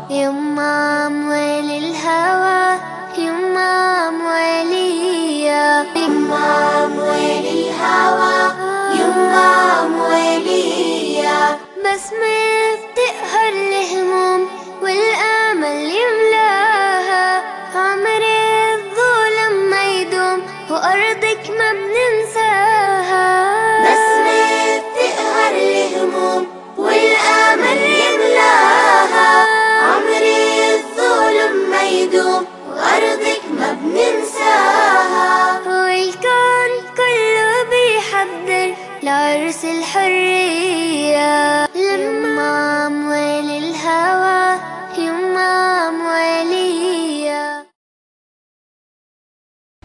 Yuma hawa yuma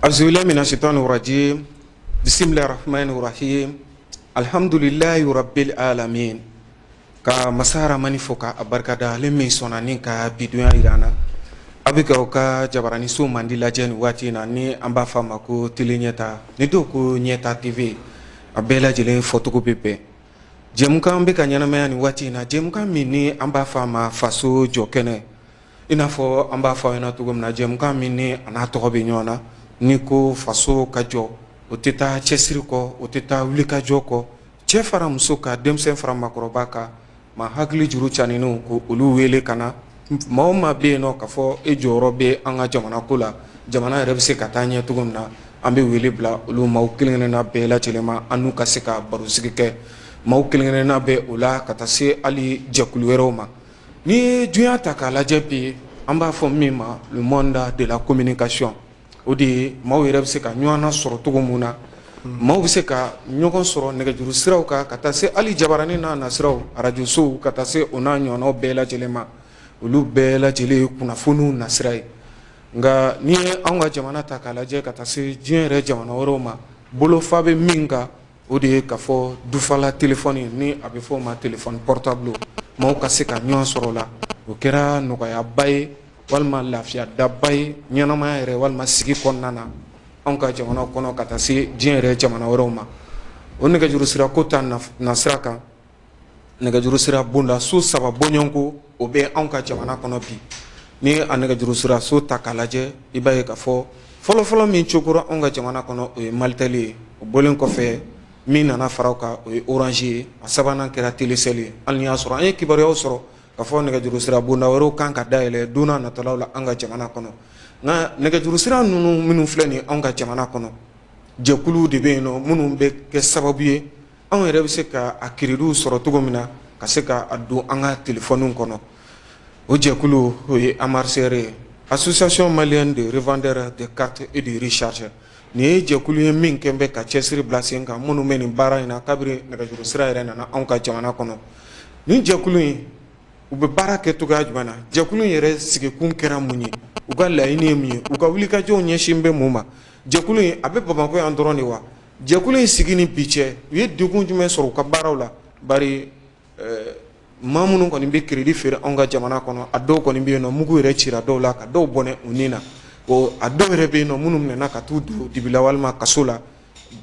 Auzubillahi mina shaitani rajim bisimilahi rahmani rahim alhamdulilahi rabbil alamin ka masa ramani fo ka a barikada ale min sɔnna ni ka bidonya jira an na a bɛ ka aw ka jabaraniso mandi lajɛ nin waati in na ni an b'a fɔ a ma ko tele ɲɛta ni dɔw ko ɲɛta TV a bɛɛ lajɛlen fɔcogo bɛ bɛn jɛmukan bɛ ka ɲɛnamaya nin waati in na jɛmukan min ni an b'a fɔ a ma faso jɔ kɛnɛ i n'a fɔ an b'a fɔ aw ɲɛna cogo min na jɛmukan min ni a n'a tɔgɔ bɛ ɲɔgɔn na ni ko faso ka jɔ o tɛ taa cɛsiri kɔ o tɛ taa wulikajɔ kɔ cɛ fara muso kan denmisɛn fara maakɔrɔba kan maa hakili juru caninenw ko olu wele ka na maa o maa bɛ yen nɔ k'a fɔ e jɔyɔrɔ bɛ an ka jamana ko la jamana yɛrɛ bɛ se ka taa ɲɛ cogo min na an bɛ wele bila olu maaw kelen-kelenna bɛɛ lajɛlen ma an n'u ka se ka barosigi kɛ maaw kelen-kelenna bɛ o la ka taa se hali jɛkulu wɛrɛw ma n'i ye dunya ta k'a lajɛ bi an b'a fɔ min ma le monde de la communication o de ye maaw yɛrɛ bɛ se ka ɲɔgɔn sɔrɔ cogo min na maaw bɛ se ka ɲɔgɔn sɔrɔ nɛgɛjuru siraw kan ka taa se hali jabaranin n'a nasiraw arajosow ka taa se o n'a ɲɔgɔnnaw bɛɛ lajɛlen ma olu bɛɛ lajɛlen ye kunnafoniw nasira ye nka n'i ye anw ka jamana ta k'a lajɛ ka taa se diɲɛ yɛrɛ jamana wɛrɛw ma bolofa bɛ min kan o de ye k'a fɔ dufala telefɔni ni a bɛ fɔ o ma téléphone portable maaw ka se ka ɲɔgɔn sɔrɔ o la o kɛra nɔgɔyaba ye walima lafiya daba ye ɲɛnamaya yɛrɛ walima sigi kɔnɔna na anw ka jamana kɔnɔ ka taa se diɲɛ yɛrɛ jamana wɛrɛw ma o nɛgɛjuru sira ko ta nasira kan nɛgɛjuru sira bonda so saba bɔɲɔgɔnko o bɛ anw ka jamana kɔnɔ bi ni a nɛgɛjuru sira so ta k'a lajɛ i b'a ye k'a fɔ fɔlɔfɔlɔ min cokora anw ka jamana kɔnɔ o ye Malitel ye o bɔlen kɔfɛ min nana fara o kan o ye Orange ye a sabanan kɛra Telecel ye hali n'i y'a sɔrɔ an ye kibaruyaw sɔrɔ k'a fɔ nɛgɛjuru sira bonda wɛrɛw kan ka dayɛlɛ don n'a nataw la an ka jamana kɔnɔ nka nɛgɛjuru sira ninnu minnu filɛ nin anw ka jamana kɔnɔ jɛkuluw de bɛ yen nɔ minnu bɛ kɛ sababu ye anw yɛrɛ bɛ se ka a créditw sɔrɔ cogo min na ka se ka a don an ka telefɔniw kɔnɔ o jɛkulu o ye AMARCR ye Association malienne de revendeurs de cartes et de recharge nin ye jɛkulu ye min kɛn bɛ ka cɛsiri bila sen kan minnu bɛ nin baara in na kabiri nɛgɛjuru sira yɛrɛ nana anw ka jamana kɔnɔ nin jɛkulu in u bɛ baara kɛ cogoya jumɛn na jɛkulu in yɛrɛ sigikun kɛra mun ye u ka laɲini ye mun ye u ka wulikajɔw ɲɛsin bɛ mun ma jɛkulu in a bɛ Bamakɔ yan dɔrɔn de wa jɛkulu in sigi ni bi cɛ u ye degun jumɛn sɔrɔ u ka baaraw la bari maa minnu kɔni bɛ crédit feere anw ka jamana kɔnɔ a dɔw kɔni bɛ yen nɔ mugu yɛrɛ cira dɔw la ka dɔw bɔnɛ u ni na a dɔw yɛrɛ bɛ yen nɔ minnu minɛna ka t'u don dibi la walima kaso la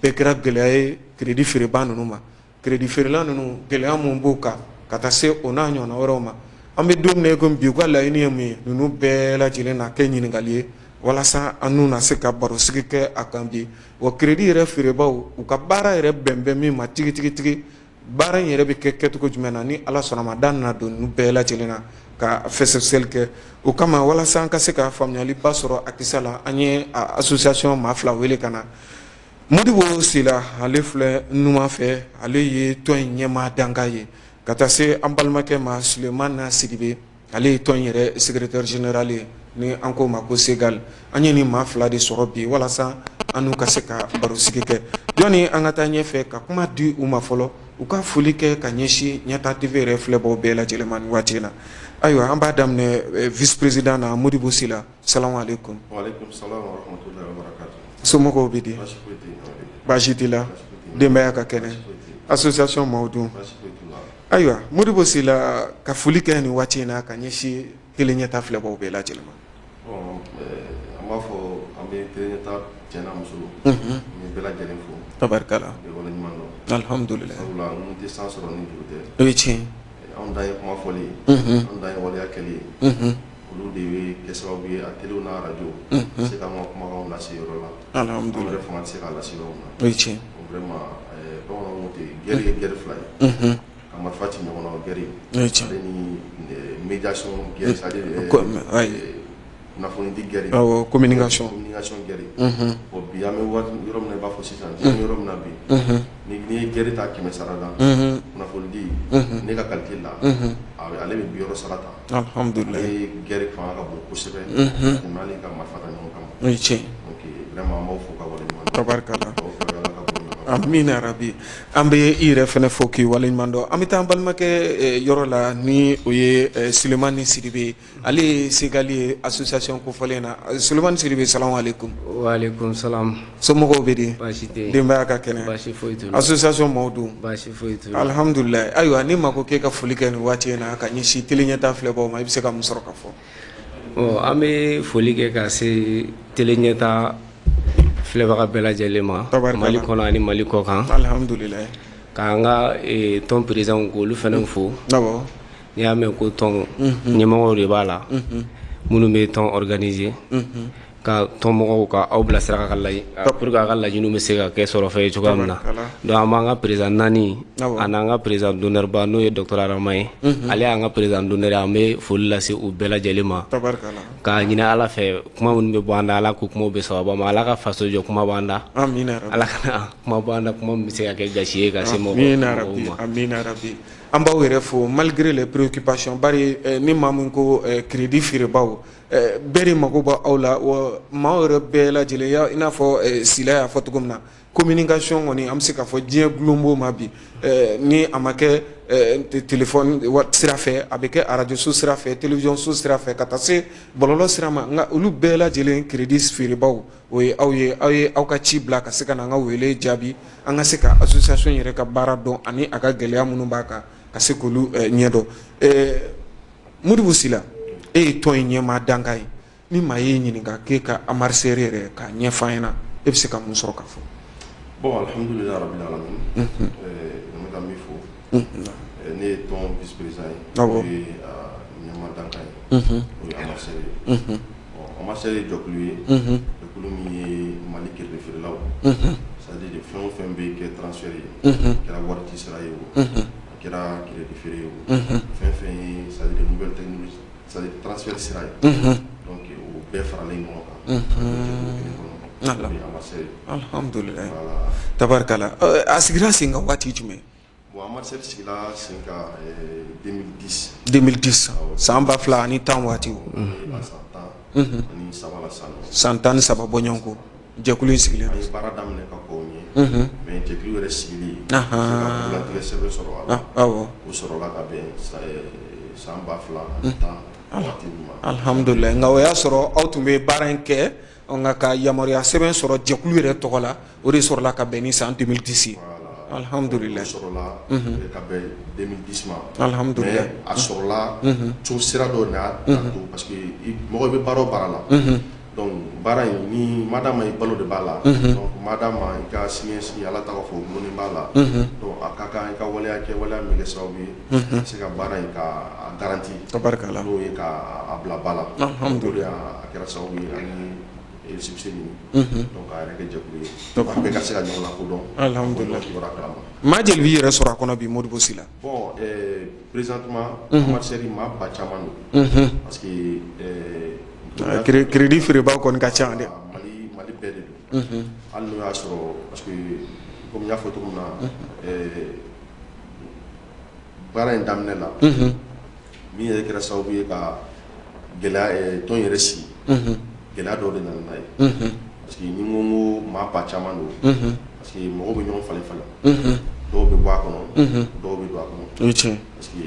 bɛɛ kɛra gɛlɛya ye crédit feerebaa ninnu ma crédit feerela ninnu gɛlɛya mun b'u kan ka taa se o n'a ɲɔgɔnna wɛrɛw ma an bɛ don min na i komi bi u ka laɲini ye mun ye ninnu bɛɛ lajɛlen na kɛ ɲininkali ye walasa an n'u na se ka barosigi kɛ a kan bi wa crédit yɛrɛ feerebaaw u ka baara yɛrɛ bɛn bɛ min ma tigitigi baara in yɛrɛ bɛ kɛ kɛcogo jumɛn na ni Ala sɔnna ma da nana don ninnu bɛɛ lajɛlen na ka fɛsɛfɛsɛli kɛ o kama walasa an ka se ka faamuyaliba sɔrɔ a kisa la an ye association maa fila wele ka na Modibo Sila ale filɛ numan fɛ ale ye tɔn in ɲɛmaa dankan ye ka taa se an balimakɛ ma Sulemana Sidibe ale ye tɔn in yɛrɛ secrétaire général ye ni an k'o ma ko Segal an ye nin maa fila de sɔrɔ bi walasa an n'u ka se ka barosigi kɛ jɔnni an ka taa ɲɛfɛ ka kuma di u ma fɔlɔ u ka foli kɛ ka ɲɛsin Ɲɛta TV yɛrɛ filɛbaw bɛɛ lajɛlen ma nin waati in na ayiwa an b'a daminɛ vice président na Modibo Sila salamu aleykum somɔgɔw bɛ di baasi t'i la denbaya ka kɛnɛ association maaw dun ayiwa Modibo Sila ka foli kɛ nin waati in na ka ɲɛsin Télé Ɲɛta filɛbaw bɛɛ lajɛlen ma an b'a fɔ an bɛ Télé Ɲɛta cɛ n'a muso n bɛ bɛɛ lajɛlen fo tabarikala waleɲuman dɔn alhamdulillah sabula n tɛ san sɔrɔ ni juru tɛ o ye tiɲɛ anw dan ye kuma fɔli ye anw dan ye waleya kɛli ye Olu de bɛ kɛ sababu ye a télé n'a radio se k'an ka kumakanw lase yɔrɔ la. Alhamdulillah. An yɛrɛ fanga tɛ se k'a lase yɔrɔ min na. O ye tiɲɛ. Vraiment, bamananw ko ten, guerre ye guerre fila ye. Ka marifa ci ɲɔgɔn na, o guerre. O ye tiɲɛ. Ale ni médiation guerre, c'est à dire kunnafoni di guerre. Awɔ, communication. Communication guerre. Bon, bi an bɛ waati yɔrɔ min na, i b'a fɔ sisan diɲɛ bɛ yɔrɔ min na bi, ni n'i ye guerre ta 100 sara la, kunnafoni di, ne ka calcul la, ale bɛ 60 sara ta. Alhamdulillah. Ale guerre fanga ka bon kosɛbɛ ka tɛmɛ hali ka marifa ta ɲɔgɔn kama. O ye tiɲɛ. Donc vraiment, an b'aw fo ka waleɲuman dɔn. Tabarikala. Aw fo Ala ka bolo mɛn. Amina rabi. An bɛ i yɛrɛ fɛnɛ fo k'i waleɲuman dɔn. An bɛ taa an balimakɛ yɔrɔ la, ni o ye Sulemani Sidibe. Ale ye Segali ye association kofɔlen na. Sulemani Sidibe, salamu aleykum. Waaleykum salam. Somɔgɔw bɛ di? Baasi tɛ yen. Denbaya ka kɛnɛ? Baasi foyi t'u la. Association maaw dun? Baasi foyi t'u la. Alhamdulilayi. Ayiwa, ni maa ko k'e ka foli kɛ nin waati in na ka ɲɛsin Télé Ɲɛta filɛbaw ma, i bɛ se ka mun sɔrɔ ka fɔ? Bon, an bɛ foli kɛ ka se Télé Ɲɛta filɛbaga bɛɛ lajɛlen ma. Tabarikala. Mali kɔnɔ ani Mali kɔ kan. Alhamdulilayi. K'an ka tɔn président k'olu fana fo. Awɔ. N'i y'a mɛn ko tɔn, ɲɛmɔgɔw de b'a la, minnu bɛ tɔn organiser, ka tɔnmɔgɔw ka aw bilasira ka laɲini pour que a ka laɲiniw bɛ se ka kɛ sɔrɔfɛn ye cogoya min na. Tabarikala. Donc an b'an ka président naani Awɔ. ani an ka président d'honneur ba, n'o ye docteur Arama ye, ale y'an ka président d'honneur ye. An bɛ foli lase u bɛɛ lajɛlen ma. Tabarikala. K'a ɲini Ala fɛ, kuma minnu bɛ bɔ an da, Ala ko kumaw bɛ sababa ma. Ala ka faso jɔ kuma b'an da. Amina rabi. Ala kana kuma bɔ an da, kuma min bɛ se ka kɛ gasi ye ka se mɔgɔ Amina mɔgɔw rabi. ma. Amina rabi. An b'aw yɛrɛ fo malgré les préoccupations, bari ni maa min ko crédit feerebaw, bɛɛ de mago b'aw aw la wa. Maaw yɛrɛ bɛɛ lajɛlen ya, i n'a fɔ Sila y'a fɔ cogo min na, communication kɔni, an bɛ se k'a fɔ diɲɛ gulon b'o ma bi. Ni a ma kɛ téléphone sira fɛ, a bɛ kɛ radio so sira fɛ, télévision so sira fɛ, ka taa se bɔlɔlɔ sira ma. Nka olu bɛɛ lajɛlen crédit feerebaw, o ye aw ye. Aw ye aw ka ci bila ka se ka na an ka wele jaabi, an ka se ka association yɛrɛ ka baara dɔn ani a ka gɛlɛya minnu b'a kan, ka se k'olu ɲɛdɔn. Modibo Sila, e ye tɔn in ɲɛmaa dankan ye. Ni maa y'i ɲininka k'e ka AMARSER yɛrɛ k'a ɲɛfɔ an ɲɛna, e bɛ se ka mun sɔrɔ ka fɔ? Bon, alhamdulilah rabbil alamin. N bɛ ka min fo, ne ye tɔn vice président ye. Awɔ. O ye ɲɛmaa dankan ye. O ye AMARSER ye. Bon, AMARSER ye jɛkulu ye. Jɛkulu min ye Mali crédit feerelaw. C'est à dire fɛn o fɛn bɛ kɛ transfert ye. A kɛra wari ci sira ye o. A kɛra crédit feere ye o. Fɛn fɛn ye, c'est à dire nouvelle technologie, c'est à dire transfert sira ye. Donc o bɛɛ faralen ɲɔgɔn kan. Jɛkulu kelen kɔnɔ. Ala. O ye AMARSER ye. Alhamdulilayi. Voilà. Tabarikala. A sigira sen kan waati jumɛn? Bon, AMARSER sigila sen kan 2010. 2010, san 2010 waati o? A san 13 la san nɔ. San 13 bɔ ɲɔgɔn kɔ, jɛkulu in sigilen An don. ye baara daminɛ ka kɔn o ɲɛ. Mais jɛkulu yɛrɛ sigili, ka bulatigɛ sɛbɛn sɔrɔ a la. O sɔrɔla ka bɛn san 2010 waati min ma. Alhamdulilayi. Nka o y'a sɔrɔ aw tun bɛ baara in kɛ, nka ka yamaruya sɛbɛn sɔrɔ jɛkulu yɛrɛ tɔgɔ la, o de sɔrɔla ka bɛn ni san 2010 ye. Voilà. Alhamdulilayi. O sɔrɔla ka bɛn 2010 ma. Alhamdulilayi. Mais a sɔrɔla cogo sira dɔ de y'a to, parce que mɔgɔ bɛ baara o baara la. Donc baara in ni madama i balo de b'a la. Donc madama i ka siniɲɛsigi, Ala ta kɔfɛ, o gulonnen b'a la. Donc a ka kan i ka waleya kɛ, waleya min bɛ kɛ sababu ye ka se ka baara in ka a garanti. Tabarikala. N'o ye ka a bila ba la. Alhamdulillah. O de y'a a kɛra sababu ye an ye récépissé ɲini. Donc a yɛrɛ kɛ jɛkulu ye. A bɛɛ ka se ka ɲɔgɔn lakodɔn. Alhamdulillah. Ka bɔ ɲɔgɔn kibaruya kalama. Maa jeli b'i yɛrɛ sɔrɔ a kɔnɔ bi, Modibo Sila? Bon, présentement, AMARSER maa ba caman don. Parce que Crédit feerebaw kɔni ka ca dɛ. Mali, Mali bɛɛ de don. Hali n'o y'a sɔrɔ, parce que comme n y'a fɔ cogo min na, baara in daminɛ la, min yɛrɛ kɛra sababu ye ka gɛlɛya tɔn yɛrɛ sigi, gɛlɛya dɔw de nana n'a ye. Parce que ni n ko n ko maa ba caman don, parce que mɔgɔw bɛ ɲɔgɔn falen falen. Dɔw bɛ bɔ a kɔnɔ, dɔw bɛ don a kɔnɔ. O ye tiɲɛ. Parce que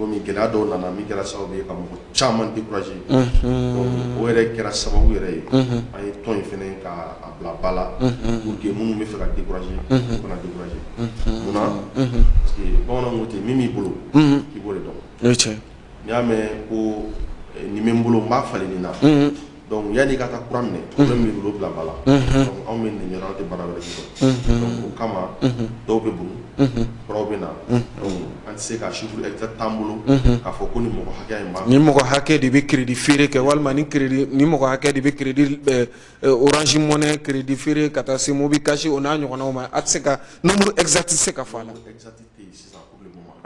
komi gɛlɛya dɔw nana min kɛra sababu ye ka mɔgɔ caman décourager. Donc o yɛrɛ kɛra sababu yɛrɛ ye an ye tɔn in fɛnɛ ka a bila ba la, pour que minnu bɛ fɛ ka décourager, u kana décourager. Munna? Parce que bamananw ko ten, min b'i bolo, i b'o de dɔn. O ye tiɲɛ. N'i y'a mɛn ko nin bɛ n bolo, n b'a falen nin na. Donc yanni i ka taa kura minɛ, problème b'i bolo, o bila ba la. Donc anw bɛ nin ɲɛdɔn, an tɛ baara wɛrɛ kɛ. Donc o kama dɔw bɛ bunu, kuraw bɛ na. Donc an tɛ se ka chiffre exact t'an bolo k'a fɔ ko ni mɔgɔ hakɛ in b'a. Ni mɔgɔ hakɛ de bɛ crédit feere kɛ, walima ni crédit, ni mɔgɔ hakɛ de bɛ crédit Orange Money crédit feere ka taa se MobiCash, o n'a ɲɔgɔnnaw ma, a tɛ se ka nombre exact tɛ se ka fɔ a la. Exact tɛ yen sisan pour le moment,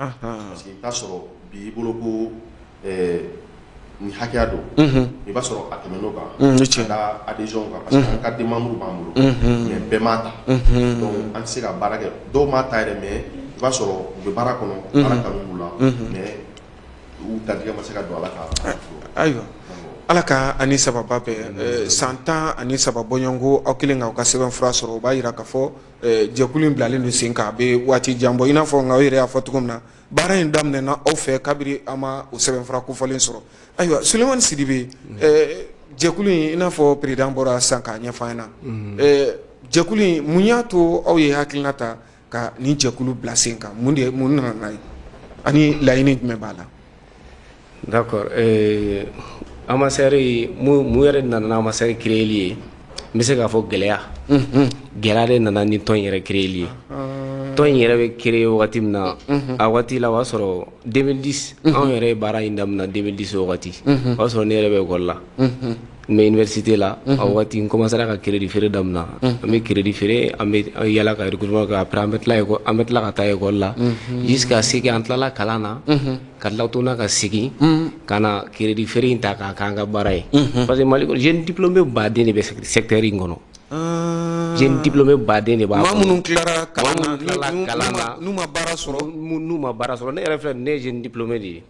parce que i bɛ taa sɔrɔ bi i bolo ko nin hakɛya don, i b'a sɔrɔ a tɛmɛn'o kan ka da adhésion kan, parce que an carte de membre b'an bolo, mais bɛɛ m'a ta. Donc an tɛ se ka baara kɛ, dɔw m'a ta yɛrɛ, mais i b'a sɔrɔ u bɛ baara kɔnɔ, baara kanu b'u la, mais u garijɛgɛ ma se ka don a la ka. Ayiwa, Ala ka ani sababa bɛn. San 13 bɔɲɔgɔnko, aw kelen k'aw ka sɛbɛnfura sɔrɔ, o b'a jira k'a fɔ jɛkulu in bilalen don sen kan, a bɛ waati jan bɔ. I n'a fɔ nka aw yɛrɛ y'a fɔ cogo min na, baara in daminɛna aw fɛ kabini an ma o sɛbɛnfura kofɔlen sɔrɔ. Ayiwa, Sulemani Sidibe, jɛkulu in, i n'a fɔ président bɔra sisan k'a ɲɛfɔ an ɲɛna, jɛkulu in, mun y'a to aw ye hakilina ta ka nin jɛkulu bila sen kan? Mun de, mun nana n'a ye, ani laɲini jumɛn b'a la? D'accord, AMASER, mun yɛrɛ nana n'AMASER créeli ye? N bɛ se k'a fɔ gɛlɛya, gɛlɛya de nana ni tɔn in yɛrɛ créeli ye. Tɔn in yɛrɛ bɛ créer wagati min na, a waati la, o y'a sɔrɔ 2010, anw yɛrɛ ye baara in daminɛ 2010. O waati, o y'a sɔrɔ ne yɛrɛ bɛ école la, n bɛ université la. A waati n commencera ka crédit feere daminɛ. An bɛ crédit feere, an bɛ yala ka recrutement kɛ. Après an bɛ tila an bɛ tila ka taa école la jusqu'à ce que an tilala kalan na, ka tila tuguni ka segin ka na crédit feere in ta k'a k'an ka baara ye, parce que Mali kɔnɔ, jeune diplômé baden de bɛ secteur in kɔnɔ, jeune diplômé baden de b'a kɔnɔ. Maa minnu tilara kalan na, n'u ma baara sɔrɔ. N'u ma baara sɔrɔ. Ne yɛrɛ filɛ, ne ye jeune diplômé de ye.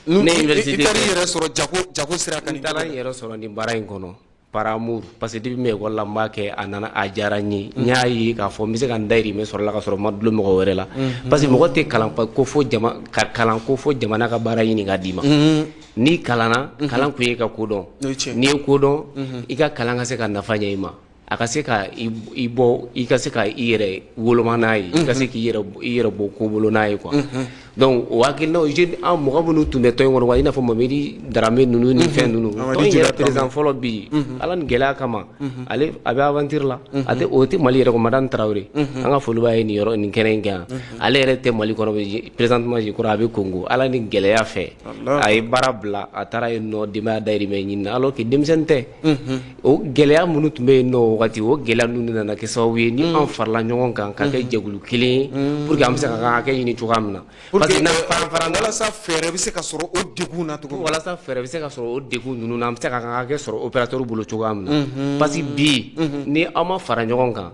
Ne université, i taara i yɛrɛ sɔrɔ jago sira kan. N taara n yɛrɛ sɔrɔ nin baara in kɔnɔ par amour, parce que depuis n bɛ école la, n b'a kɛ. A nana, a diyara n ye, n y'a ye k'a fɔ n bɛ se ka n dayirimɛ sɔrɔ la ka sɔrɔ n ma dulon mɔgɔ wɛrɛ la, parce que mɔgɔ tɛ kalan ko fo jama ka kalan, ko fo jamana ka baara ɲini ka d'i ma. N'i kalanna, kalan kun ye ka ko dɔn. N'i ye ko dɔn, i ka kalan ka se ka nafa ɲɛ i ma, a ka se ka i bɔ, i ka se ka i yɛrɛ woloma n'a ye, i ka se k'i yɛrɛ i yɛrɛ bɔ ko bolo n'a ye quoi. Donc o hakilinaw, jeune, an mɔgɔ minnu tun bɛ tɔn in kɔnɔ, i n'a fɔ Mamadi Darame ninnu ni fɛn ninnu, tɔn in yɛrɛ président fɔlɔ, bi Ala ni gɛlɛya kama, ale a bɛ aventure la, a tɛ, o tɛ Mali yɛrɛ kɔnɔ. Madame Tarawele, an ka foli b'a ye nin yɔrɔ nin kɛnɛ in kan. Ale yɛrɛ tɛ Mali kɔnɔ présentement, je crois a bɛ Congo. Ala ni gɛlɛya fɛ, a ye baara bila, a taara yen nɔ, denbaya dayirimɛ ɲini na, alors que denmisɛnnin tɛ. O gɛlɛya minnu tun bɛ yen nɔ o wagati, o gɛlɛya ninnu nana kɛ sababu ye ni an farala ɲɔgɔn kan ka kɛ jɛkulu kelen ye, pour que an bɛ se ka ka hakɛ ɲini cogoya min na. Parce que n'an fara walasa fɛɛrɛ bɛ se ka sɔrɔ o degun na cogo min. Walasa fɛɛrɛ bɛ se ka sɔrɔ o degun ninnu na, an bɛ se ka ka hakɛ sɔrɔ opérateur bolo cogoya min na, parce que bi ni aw ma fara ɲɔgɔn kan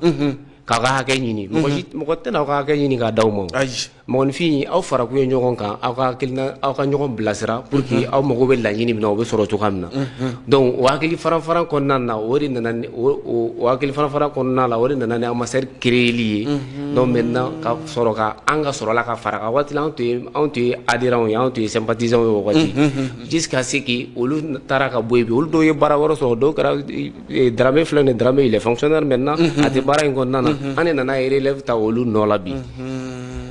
k'aw ka hakɛ ɲini, mɔgɔ si, mɔgɔ tɛna aw ka hakɛ ɲini k'a d'aw ma. Mɔgɔninfin, aw farakun ye ɲɔgɔn kan, aw ka hakilina, aw ka ɲɔgɔn bilasira pour que aw mago bɛ laɲini min na, o bɛ sɔrɔ cogoya min na. Donc o hakili fara kɔnɔna na, o de nana ni o hakili fara kɔnɔna la, o de nana ni AMASER créeli ye. Donc maintenant ka sɔrɔ ka an ka sɔrɔ la ka fara kan. Waati la, anw tun ye adhérents ye, anw tun ye sympathisants ye o waati, jusqu'à ce que olu taara ka bɔ yen. Bi olu dɔw ye baara wɛrɛ sɔrɔ, dɔw kɛra Darame filɛ nin ye. Darame, il est fonctionnaire maintenant, a tɛ baara in kɔnɔna na. An de nana relève ta olu nɔ la bi.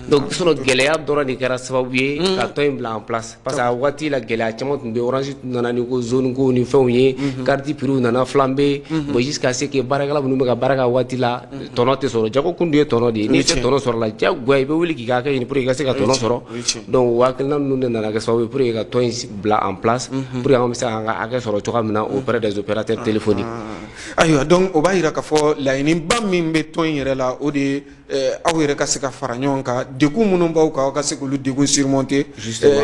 Donc sinon gɛlɛya dɔrɔn de kɛra sababu ye ka tɔn in bila en place, parce que a waati la, gɛlɛya caman tun bɛ. Orange tun nana ni ko zone ko ni fɛnw ye, carte prix nana flamber. Bon, jusqu'à ce que baarakɛla minnu bɛ ka baara kɛ a waati la, tɔnɔ tɛ sɔrɔ. Jago kun dun ye tɔnɔ de ye. N'i tɛ tɔnɔ sɔrɔ la, diyagoya i bɛ wuli k'i ka hakɛ ɲini pour que i ka se ka tɔnɔ sɔrɔ. Donc o hakilina ninnu de nana kɛ sababu ye pour que ka tɔn in bila en place, pour que an bɛ se k'an ka hakɛ sɔrɔ cogoya min na auprès des opérateurs téléphoniques. Ayiwa, donc o b'a jira k'a fɔ laɲiniba min bɛ tɔn in yɛrɛ la, o de ye aw yɛrɛ ka se ka fara ɲɔgɔn kan, degun minnu b'aw kan, aw ka se k'olu degun surmonter.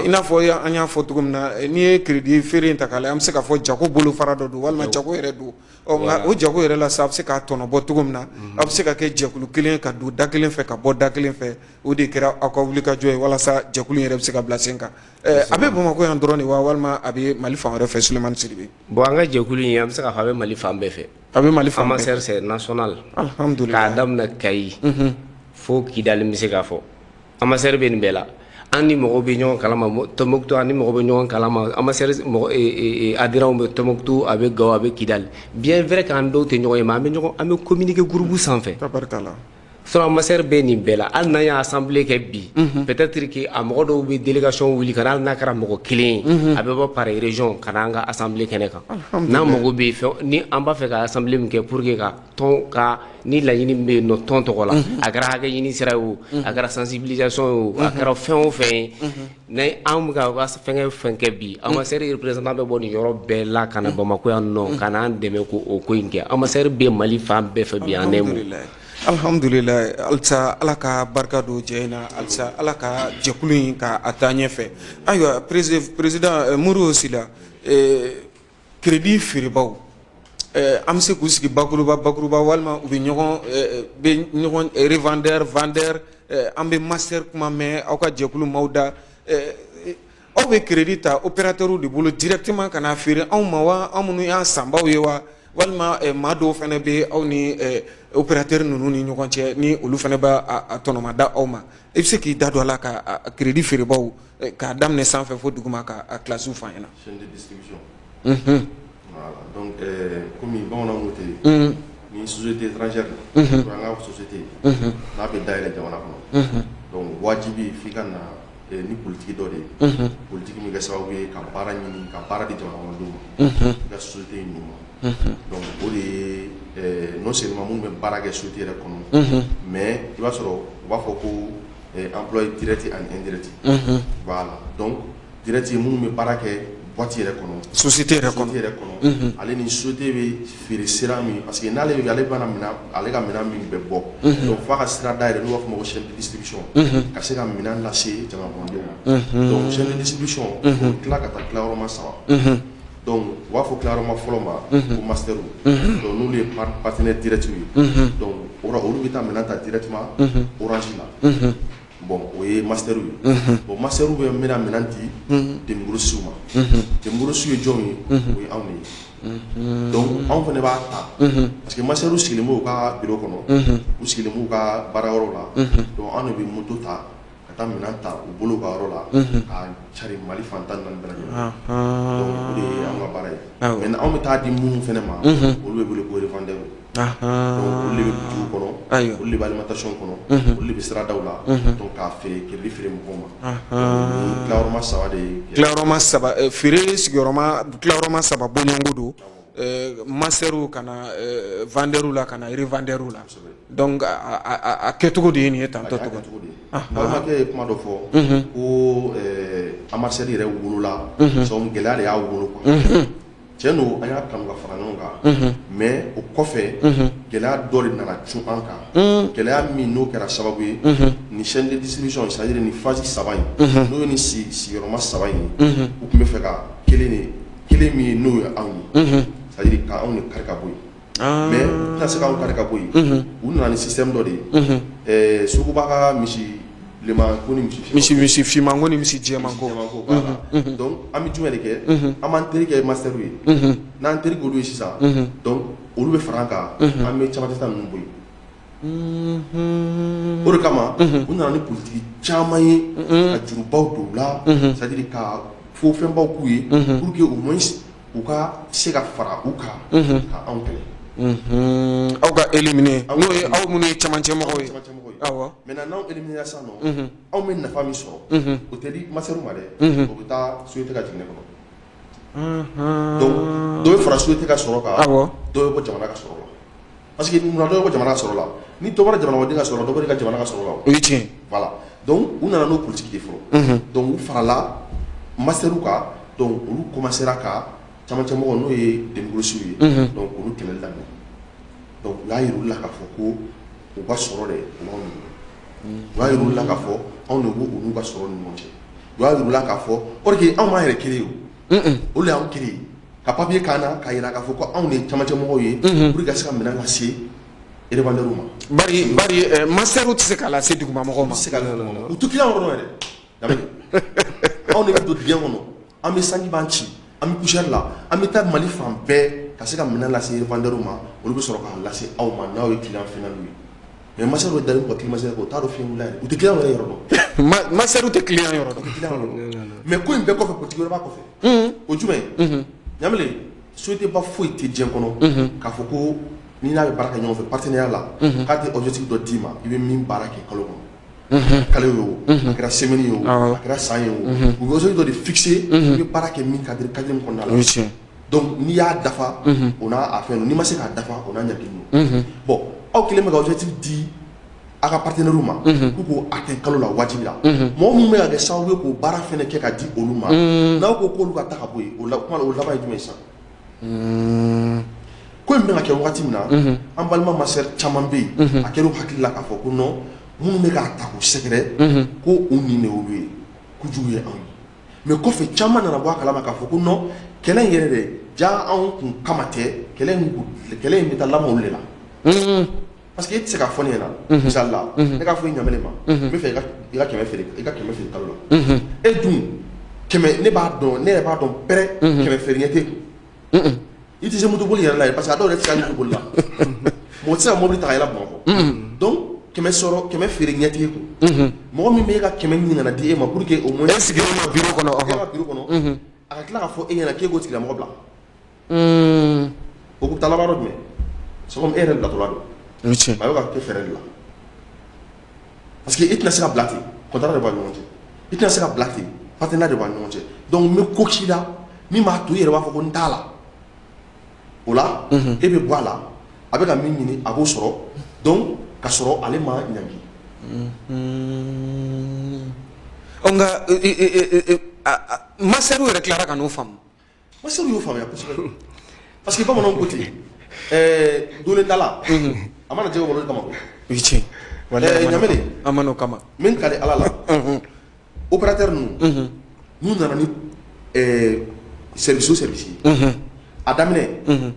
I n'a fɔ an y'a fɔ cogo min na, n'i ye crédit feere in ta k'a lajɛ, an bɛ se k'a fɔ jago bolofara dɔ don, walima jago yɛrɛ don. Ɔ nka o jago yɛrɛ la sa, a bɛ se k'a tɔnɔ bɔ cogo min na, aw bɛ se ka kɛ jɛkulu kelen ka don da kelen fɛ, ka bɔ da kelen fɛ. O de kɛra aw ka wulikajɔ ye walasa jɛkulu in yɛrɛ bɛ se ka bila sen kan. A bɛ Bamakɔ yan dɔrɔn de wa, walima a bɛ Mali fan wɛrɛ fɛ, Sulemani Sidibe? Bon, an ka jɛkulu in, an bɛ se k'a fɔ a bɛ Mali fan bɛɛ fɛ. A bɛ Mali fan bɛɛ. AMASER, c'est national. Alhamdulillah. K'a daminɛ Kayi fo Kidali, n bɛ se k'a fɔ AMASER bɛ nin bɛɛ la. An ni mɔgɔw bɛ ɲɔgɔn kalama Tɔnbukutu, an ni mɔgɔw bɛ ɲɔgɔn kalama. AMASER mɔgɔ adhérents bɛ Tɔnbukutu, a bɛ Gawo, a bɛ Kidali. Bien vrai qu'an dɔw tɛ ɲɔgɔn ye, mais an bɛ ɲɔgɔn, an bɛ communiquer groupe sanfɛ. Tabarikala. Sinon AMASER bɛ nin bɛɛ la. Hali n'an y'a assemblée kɛ bi, peut-être que a mɔgɔ dɔw bɛ délégation wuli ka na, hali n'a kɛra mɔgɔ kelen ye, a bɛ bɔ par région ka na an ka assemblée kɛnɛ kan. N'an mago bɛ fɛn ni an b'a fɛ ka assemblée min kɛ pour que ka tɔn ka ni laɲini min bɛ yen nɔ tɔn tɔgɔ la, a kɛra hakɛ ɲini sira ye o, a kɛra sensibilisation ye o, a kɛra fɛn o fɛn ye, ni an bɛ ka fɛnkɛ fɛn kɛ bi, AMASER représentant bɛ bɔ nin yɔrɔ bɛɛ la ka na Bamakɔ yan nɔ ka n'an dɛmɛ k'o ko in kɛ. AMASER bɛ Mali fan bɛɛ fɛ bi en un mot. Alhamdulilayi. Halisa Ala ka barika don jɛ in na, halisa Ala ka jɛkulu in ka a taa ɲɛfɛ. Ayiwa, président Modibo Sila, crédit feerebaw, an bɛ se k'u sigi bakuruba bakuruba walima u bɛ ɲɔgɔn bɛ ɲɔgɔn revendeur, vendeur, an bɛ master kuma mɛn aw ka jɛkulu maaw da. Aw bɛ crédit ta opérateur de bolo directement ka n'a feere anw ma wa, anw minnu y'an sanbaw ye wa, walima maa dɔw fana bɛ aw ni opérateur ninnu ni ɲɔgɔn cɛ ni olu fana b'a a tɔnɔma da aw ma? I bɛ se k'i da don a la ka crédit feerebaw k'a daminɛ sanfɛ fo duguma ka a classe fɔ an ɲɛna. Chaîne de distribution. Voilà, donc komi bamananw ko ten, ni société étrangère, an ka société n'a bɛ dayɛlɛ jamana kɔnɔ, donc wajibi f'i ka na ni politique dɔ de ye, politique min kɛ sababu ye ka baara ɲini, ka baara di jamana kɔnɔdenw ma, i ka société in ma. Donc o de ye non seulement minnu bɛ baara kɛ société yɛrɛ kɔnɔ, mais i b'a sɔrɔ u b'a fɔ ko emploi direct ani indirect. Voilà, donc direct ye minnu bɛ baara kɛ boîte yɛrɛ kɔnɔ, société yɛrɛ kɔnɔ, société yɛrɛ kɔnɔ, ale ni société bɛ feere sira min, parce que n'ale ale bɛna minɛn, ale ka minɛn min bɛ bɔ, donc f'a ka sira dayɛlɛ n'u b'a fɔ o ma ko chaîne de distribution, ka se ka minɛn lase jamana kɔnɔdenw ma. Donc chaîne de distribution, o bɛ tila ka taa tilayɔrɔma saba. Donc u b'a fɔ tilayɔrɔma fɔlɔ ma ko master, donc n'olu ye partenaire direct ye, donc o kɔrɔ olu bɛ taa minɛn ta directement Orange la. Bon, o ye master ye. Bon, master bɛ bɛna minɛn di demi-grossistes ma. Demi-grossistes ye jɔn ye? O ye anw de ye. Donc anw fana b'a ta parce que master sigilen b'u ka bureau kɔnɔ, u sigilen b'u ka baarayɔrɔ la. Donc anw de bɛ moto ta ka taa minɛn ta u bolo ka yɔrɔ la ka cari Mali fan 14 bɛɛ lajɛlen. Donc o de ye anw ka baara ye. Maintenant anw bɛ taa di minnu fana ma, olu bɛ wele ko revendeur. Donc olu de bɛ boutique kɔnɔ, olu de bɛ alimentation kɔnɔ, olu de bɛ siradaw la, donc k'a feere, crédit feere mɔgɔw ma. Ni tilayɔrɔma saba de ye. Tilayɔrɔma saba, feere sigiyɔrɔma tilayɔrɔma saba bɔɲɔgɔnko don, master ka na vendeur la, ka na revendeur la. Donc a kɛcogo de ye nin ye tantɔ cogo. Balimakɛ ye kuma dɔ fɔ ko AMASER yɛrɛ wolola sababu gɛlɛya de y'a wolo quoi. Tiɲɛ don, an y'a kanu ka fara ɲɔgɔn kan, mais o kɔfɛ gɛlɛya dɔ de nana cun an kan, gɛlɛya min n'o kɛra sababu ye ni chaîne de distribution, c'est à dire ni phase saba in, n'o ye ni sigiyɔrɔma saba in ye, u tun bɛ fɛ ka kelen de, kelen min ye n'o ye anw ye, c'est à dire ka anw de kari ka bɔ yen. Mais u tɛna se k'anw kari ka bɔ yen, u nana ni système dɔ de ye, suguba ka misi bilenman ko ni misi misi finman ko ni misi jɛman ko. Donc an bɛ jumɛn de kɛ? An b'an teri kɛ master ye. N'an teri k'olu ye sisan, donc olu bɛ fara an kan, an bɛ camancɛ ta ninnu bɔ yen. O de kama u nana ni politique caman ye ka jurubaw don u la, c'est à dire ka fo fɛnbaw k'u ye pour que au moins u ka se ka fara u kan ka anw kɛlɛ. Aw ka éliminer, n'o ye aw minnu ye camancɛ mɔgɔw ye. Awɔ. Maintenant n'anw éliminer sisan nɔ, anw bɛ nafa min sɔrɔ, o tɛ di master ma dɛ, o bɛ taa société ka jiginɛ kɔnɔ. Donc dɔ bɛ fara société ka sɔrɔ kan, dɔ bɛ bɔ jamana ka sɔrɔ la. Parce que munna dɔ bɛ bɔ jamana ka sɔrɔ la? Ni dɔ bɔra jamanaden ka sɔrɔ la, dɔ bɔra i ka jamana ka sɔrɔ la. O ye tiɲɛ. Voilà, donc u nana n'o politique de fɔlɔ. Donc u farala master kan, donc olu commencera ka camancɛ mɔgɔw, n'o ye demi-grossistes ye, donc olu kɛlɛli daminɛ. Donc u y'a yir'u la k'a fɔ ko u ka sɔrɔ dɛ, u b'anw de bolo. U y'a yir'u la k'a fɔ anw de b'u n'u ka sɔrɔ ni ɲɔgɔn cɛ. U y'a yir'u la k'a fɔ or que anw m'an yɛrɛ créer o, olu de y'anw créer ka papier k'an na k'a yira k'a fɔ ko anw de ye camancɛ mɔgɔw ye pour que ka se ka minɛn lase revendeur ma. Bari master tɛ se k'a lase duguma mɔgɔw ma. U tɛ se k'a lase duguma mɔgɔw ma, u tɛ client yɔrɔ dɔn yɛrɛ. Anw de bɛ don dingɛ kɔnɔ, an bɛ sanji b'an ci, an bɛ poussière la, an bɛ taa Mali fan bɛɛ ka se ka minɛn lase revendeur ma, olu bɛ sɔrɔ k'a lase aw ma n'aw ye client final ye. Mais master bɛ dalen kɔ climatiseur u t'a dɔn fiɲɛ wulila yɛrɛ, u tɛ client yɛrɛ yɔrɔ dɔn. Master tɛ client yɔrɔ dɔn. U tɛ client yɔrɔ dɔn. Mais ko in bɛɛ kɔfɛ, politique wɛrɛ b'a kɔfɛ. O jumɛn ye? Ɲamile, société ba foyi tɛ diɲɛ kɔnɔ k'a fɔ ko N'i n'a bɛ baara kɛ ɲɔgɔn fɛ partenariat la, k'a tɛ objectif dɔ d'i ma, i bɛ min baara kɛ kalo kɔnɔ, kalo ye o, a kɛra semaine ye o, a kɛra san ye o, u bɛ objectif dɔ de fixer, i bɛ baara kɛ min cadre min kɔnɔna la. Donc n'i y'a dafa, o n'a a fɛn, n'i ma se k'a dafa, o n'a ɲangini don. Bon, aw kɛlen bɛ ka objectif di aw ka partenaire ma k'u k'o atteindre kalo la, wajibi la, mɔgɔ minnu bɛ ka kɛ sababu ye k'o baara fɛnɛ kɛ ka di olu ma, n'aw ko k'olu ka taa ka bɔ yen, o la kuma, o laban ye jumɛn ye sisan? Ko in bɛ ka kɛ wagati min na, an balima masseur caman bɛ yen, a kɛra u hakili la k'a fɔ ko non, minnu bɛ k'a ta k'u sɛgɛrɛ, ko u nin de y'olu ye, kojugu ye anw ye. Mais kɔfɛ, caman nana bɔ a kalama k'a fɔ ko non, kɛlɛ in yɛrɛ de ja anw kun kama tɛ, kɛlɛ in bɛ taa laban olu de la. Parce que e tɛ se k'a fɔ ne ɲɛna, misali la, ne k'a fɔ i ɲamɛ ma, n bɛ fɛ i ka 100 feere, i ka 100 feere kalo la. E dun 100, ne b'a dɔn, ne yɛrɛ b'a dɔn pɛrɛ, 100 feere ɲɛ t'e kun. I tɛ se motoboli yɛrɛ la ye, parce que a dɔw yɛrɛ tɛ se hali motoboli la. Mɔgɔ tɛ se ka mobili ta ka yɛlɛ Bamakɔ. Donc 100 sɔrɔ, 100 feere ɲɛ t'e kun. Mɔgɔ min bɛ e ka 100 ɲini ka na di e ma pour que au moins E sigilen ma bureau kɔnɔ. E ka bureau kɔnɔ, a ka tila k'a fɔ e ɲɛna k'e k'o tigilamɔgɔ bila, o bɛ taa laban yɔrɔ jumɛn? C'est comme e yɛrɛ bilatɔla don. O ye tiɲɛ. A bɛ ka kɛ fɛɛrɛ de la, parce que e tɛna se ka bila ten, contrat de b'a ni ɲɔgɔn cɛ. I tɛna se ka bila ten, partenariat de b'a ni ɲɔgɔn cɛ. Donc n bɛ ko k'i la min b'a to i yɛrɛ b'a fɔ ko n t'a la. O la, e bɛ bɔ a la, a bɛ ka min ɲini, a b'o sɔrɔ. Donc ka sɔrɔ ale ma ɲangi. Ɔ, nka masseur yɛrɛ tilara ka n'o faamu. Masseur y'o faamuya kosɛbɛ, parce que bamananw ko ten, donnen da la, a mana jɛgɛ wolo kama koyi. O ye tiɲɛ. Ɲamele. An ma n'o kama. N bɛ n kale Ala la, opérateur ninnu n'u nana ni service o service ye, a daminɛ,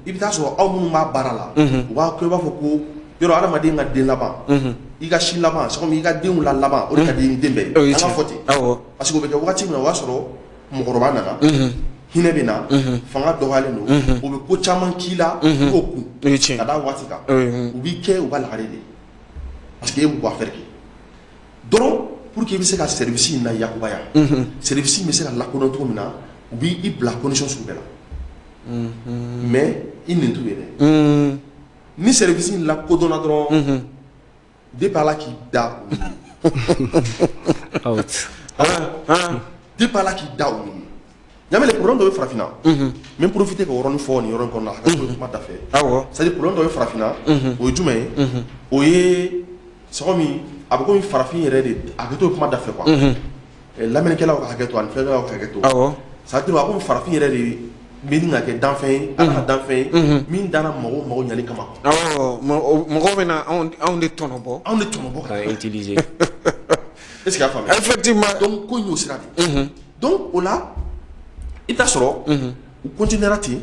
i bɛ taa sɔrɔ aw minnu b'a baara la, u b'a kɛ i b'a fɔ ko yɔrɔ adamaden ka den laban, i ka sin laban, c'est comme i ka denw la laban, o de ka di ni den bɛɛ O ye ye. An ka tiɲɛ. fɔ ten, parce que o bɛ kɛ wagati min na, o b'a sɔrɔ mɔgɔkɔrɔba nana, hinɛ bɛ na, fanga dɔgɔyalen don, o bɛ ko caman k'i la, i b'o kun O ye tiɲɛ. ka da waati kan. U b'i kɛ u ka lagare de ye, parce que e b'u ka affaire kɛ dɔrɔn pour que i bɛ se ka service in na yakubaya, service in bɛ se ka lakodɔn cogo min na, u b'i bila condition sugu bɛɛ la. Mais i nin t'u ye dɛ. Ni service in lakodɔnna dɔrɔn, depuis Ala k'i da u ye, Out. Depuis Ala k'i da u ye. Ɲamele, problème dɔ bɛ farafinna, n bɛ profiter ka yɔrɔnin fɔ nin yɔrɔ in kɔnɔna na, a ka to kuma da fɛ. C'est à dire, problème dɔ bɛ farafinna, o ye jumɛn ye? O ye c'est comme a bɛ komi farafin yɛrɛ de, a kɛ to kuma da fɛ quoi. Lamɛnnikɛlaw ka hakɛ to ani filɛlikɛlaw ka hakɛ to. C'est à dire, a komi farafin yɛrɛ de bɛ nin ka kɛ danfɛn ye, Ala ka danfɛn ye min danna mɔgɔw mago ɲali kama. Awɔ, mɔgɔw bɛ na anw de tɔnɔ bɔ. Anw de tɔnɔ bɔ ka K'an utiliser. Est ce que y'a faamuya? Effectivement. Donc ko in y'o sira de ye. Donc o la, i bɛ taa sɔrɔ u continuera ten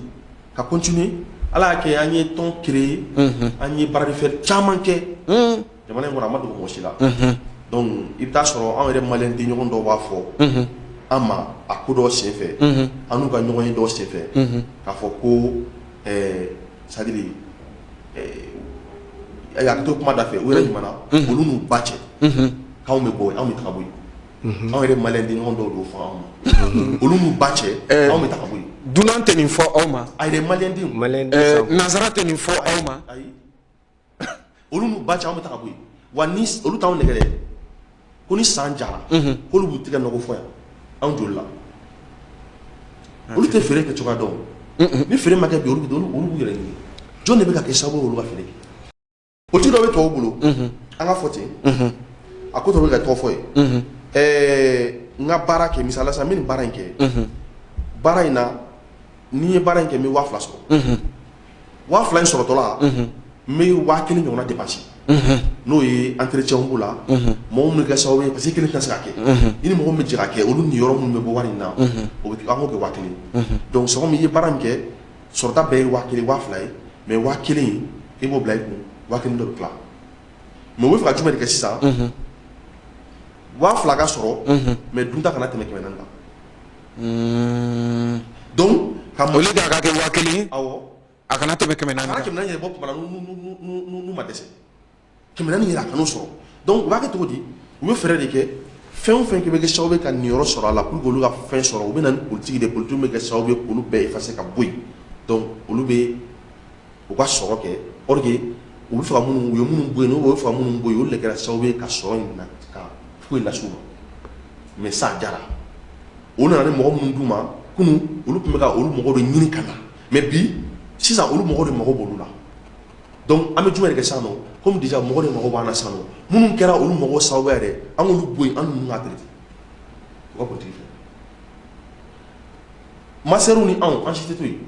ka continuer. Ala y'a kɛ, an ye tɔn créer, an ye baara de fer caman kɛ jamana in kɔnɔ, a ma dogo mɔgɔ si la. Donc i bɛ taa sɔrɔ anw yɛrɛ maliyɛn den ɲɔgɔn dɔw b'a fɔ an ma a ko dɔw senfɛ, an n'u ka ɲɔgɔn ye dɔw senfɛ, k'a fɔ ko c'est à dire, a to kuma da fɛ, u yɛrɛ ɲuman olu n'u ba cɛ, k'anw bɛ bɔ yen, anw bɛ taga bɔ yen. Anw yɛrɛ maliyɛn den ɲɔgɔn dɔw d'o fɔ anw ma, olu n'u ba cɛ, anw bɛ taga bɔ yen. Dunan tɛ nin fɔ aw ma. A yɛrɛ maliyɛn denw. Maliyɛn den san. Nansara tɛ nin fɔ aw ma. Ayi, olu n'u ba cɛ, anw bɛ taga bɔ yen. Wa ni olu t'anw nɛgɛ dɛ, ko ni san jara, k'olu b'u tigɛ nɔgɔ fɔ yan anw joli la. Olu tɛ feere kɛ cogoya dɔn. Ni feere ma kɛ bi, olu b'u yɛrɛ ɲini. Jɔn de bɛ ka kɛ sababu ye olu ka feere kɛ? Politique dɔ bɛ tubabu bolo, an ka fɔ ten, a ko tɔ bɛ ka tɔgɔ fɔ ye. N ka baara kɛ, misali la sisan, n bɛ nin baara in kɛ. Baara in na, ni n ye baara in kɛ, n bɛ 2000 sɔrɔ. 2000 in sɔrɔtɔla, n bɛ 1000 ɲɔgɔnna dépenser, n'o ye entretien b'o la, mɔgɔ minnu kɛ sababu ye, parce que i kelen tɛna se ka kɛ, i ni mɔgɔ min bɛ jɛ ka kɛ, olu ni yɔrɔ minnu bɛ bɔ wari in na, o bɛ an k'o kɛ 1000. Donc c'est comme i ye baara min kɛ, sɔrɔta bɛɛ ye 1000, 2000 ye, mais 1000 in, i b'o bila i kun, 1000 dɔ bɛ tila. Mais u bɛ fɛ ka jumɛn de kɛ sisan? 2000 ka sɔrɔ, mais dunta kana tɛmɛ 400 kan. Donc ka Au lieu de a ka kɛ 1000 ye, awɔ, a kana tɛmɛ 400 a kana kan. 400 yɛrɛ bɔ kuma la, n'u ma dɛsɛ 400 yɛrɛ, a kan'o sɔrɔ. Donc u b'a kɛ cogo di? U bɛ fɛɛrɛ de kɛ, fɛn o fɛn bɛ kɛ sababu ye ka niyɔrɔ sɔrɔ a la pour que olu ka fɛn sɔrɔ. U bɛ na ni politique de, politique bɛ kɛ sababu ye k'olu bɛɛ effacer ka bɔ yen. Donc olu bɛ u ka sɔrɔ kɛ. Or que u bɛ fɛ ka minnu, u ye minnu bɔ yen, u bɛ fɛ ka minnu bɔ yen, olu de kɛra sababu ye ka sɔrɔ in na ka foyi las'u ma. Mais sa jara, o nana ni mɔgɔ minnu d'u ma kunun, olu tun bɛ ka olu mɔgɔw de ɲini ka na. Mais bi sisan, olu mɔgɔw de mago b'olu la. Donc an bɛ jumɛn de kɛ sisan nɔ? Comme déjà mɔgɔ de mago b'an na sisan nɔ, minnu kɛra olu mɔgɔw sababu yɛrɛ, an k'olu bɔ yen, an ninnu k'a traiter u ka politique fɛ. Masɛriw ni anw, an si tɛ to yen.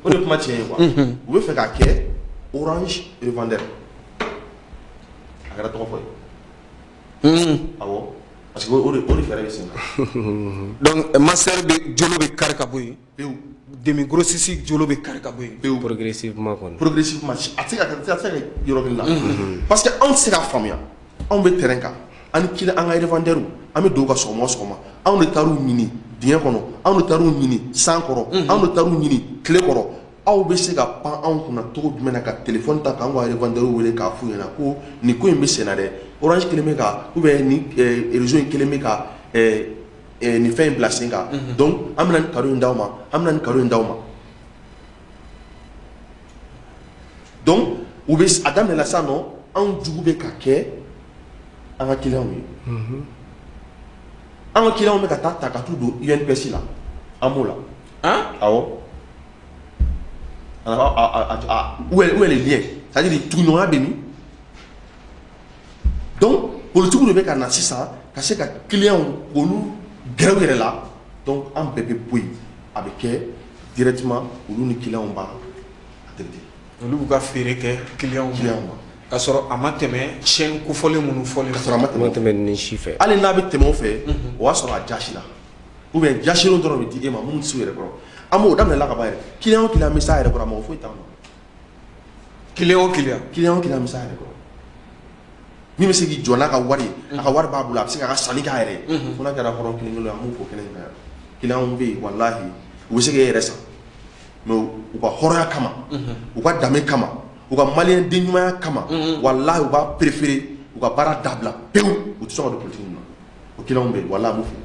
O de ye kuma tiɲɛ ye quoi. U bɛ fɛ k'a kɛ Orange revendeur, a kɛra tɔgɔ fɔ ye. Awɔ, parce que o de fɛɛrɛ bɛ sen na. Donc master bɛ jolo bɛ kari ka bɔ yen. Pewu. Demi grossiste jolo bɛ kari ka bɔ yen. Pewu. Progressivement kɔni. Progressivement, a tɛ se ka kɛ, a tɛ se ka kɛ yɔrɔ kelen la, parce que anw tɛ se k'a faamuya. Anw bɛ terrain kan, an ni client, an ka revendeur, an bɛ don u ka sɔgɔma o sɔgɔma. Anw de taar'u ɲini dingɛ kɔnɔ, anw de taar'u ɲini san kɔrɔ, anw de taar'u ɲini tile kɔrɔ. Aw bɛ se ka pan anw kunna cogo jumɛn na ka téléphone ta k'an ka revendeur wele k'a f'u ɲɛna ko nin ko in bɛ sen na dɛ, Orange kelen bɛ ka, ou bien nin réseau in kelen bɛ ka nin fɛn in bila sen kan, donc an bɛna nin cadeau in d'aw ma, an bɛna nin cadeau in d'aw ma. Donc u bɛ a daminɛ la sisan nɔ, anw jugu bɛ ka kɛ an ka clients ye. An ka clients bɛ ka taa ta ka t'u don UNPS la, an b'o la. Awɔ, où est le lien? C'est-à-dire tuguɲɔgɔnya bɛ min? Donc politique de bɛ ka na sisan ka se ka clients k'olu gɛrɛ u yɛrɛ la. Donc an bɛɛ bɛ bɔ yen, a bɛ kɛ directement olu ni clients b'a traiter. Olu b'u ka feere kɛ clients clients ma. K'a sɔrɔ a ma tɛmɛ chaîne kofɔlen minnu fɔlen. Ka sɔrɔ a ma A ma tɛmɛ. tɛmɛ nin si fɛ. Hali n'a bɛ tɛmɛ o fɛ, o b'a sɔrɔ a jasi la, ou bien jasilenw dɔrɔn bɛ di e ma minnu tɛ se u yɛrɛ kɔrɔ. An b'o daminɛ la ka ban yɛrɛ. Client o client bɛ s'a yɛrɛ kɔrɔ, a mago foyi t'an na. Client o client. Client o client bɛ s'a yɛrɛ kɔrɔ, min bɛ se k'i jɔ n'a ka wari ye, a ka wari b'a bolo, a bɛ se k'a ka sanni k'a yɛrɛ ye. Fo n'a kɛra hɔrɔn kelen kelen ye, an b'o fɔ kɛnɛ in kan yan. Client bɛ yen, walahi, u bɛ se k'e yɛrɛ san, mais u ka hɔrɔnya kama, u ka danbe kama, u ka maliyɛn den ɲumanya kama, walahi, u b'a préféré u ka baara dabila pewu, u tɛ sɔn ka don politique na. O client bɛ yen, walahi, an b'u fo.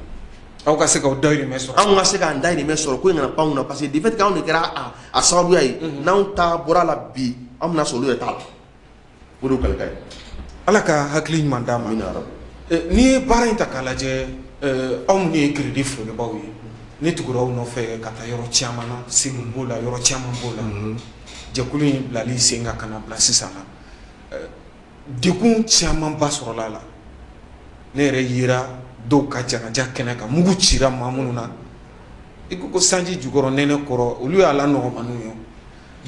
Aw ka se k'aw dahirimɛ sɔrɔ. Anw ka se k'an dahirimɛ sɔrɔ, ko in kana pan kunna, parce que de fait que anw de kɛra a sababuya ye. N'anw ta bɔra la bi, an bɛna sɔrɔ olu yɛrɛ t'a la. O de y'u kalikan ye. Ala ka hakili ɲuman d'a ma. Amina yarabi. N'i ye baara in ta k'a lajɛ, aw minnu ye crédit feerebaaw ye, ne tugura aw nɔfɛ ka taa yɔrɔ caman na, Segu b'o la, yɔrɔ caman b'o la, jɛkulu in bilali sen kan ka na bila sisan na, degun camanba sɔrɔla a la. Ne yɛrɛ yera dɔw ka janaja kɛnɛ kan, mugu cira maa minnu na, i ko sanji jukɔrɔ nɛnɛ kɔrɔ, olu y'a la nɔgɔmaniw ye,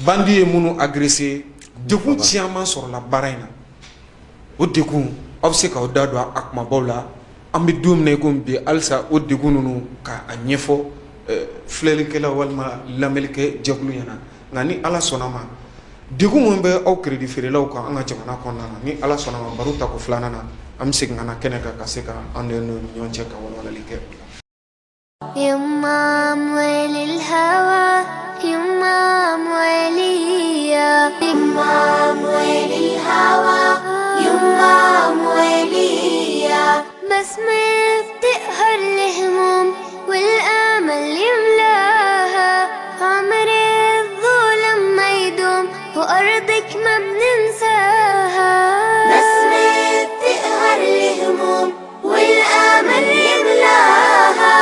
bandi ye minnu agressé. Degun caman sɔrɔla baara in na. O degun, aw bɛ se k'aw da don a kumabaw la? An bɛ don min na i komi bi, halisa o degun ninnu ka a ɲɛfɔ filɛlikɛlaw walima lamɛnnikɛ jɛkulu ɲɛna. Nka ni Ala sɔnna ma, degun min bɛ aw crédit feerelaw kan an ka jamana kɔnɔna na, ni Ala sɔnna ma, baro tako filanan na, an bɛ segin ka na kɛnɛ kan ka se ka an ni ɲɔgɔn cɛ ka walawalali kɛ o la. يما أموال الهوى، يما أموالية، يما أموال الهوى، يما أموالية، بسمة بتقهر الهموم والآمل يملاها، عمر الظلم ما يدوم وأرضك ما بننساها، بسمة بتقهر الهموم والآمل يملاها،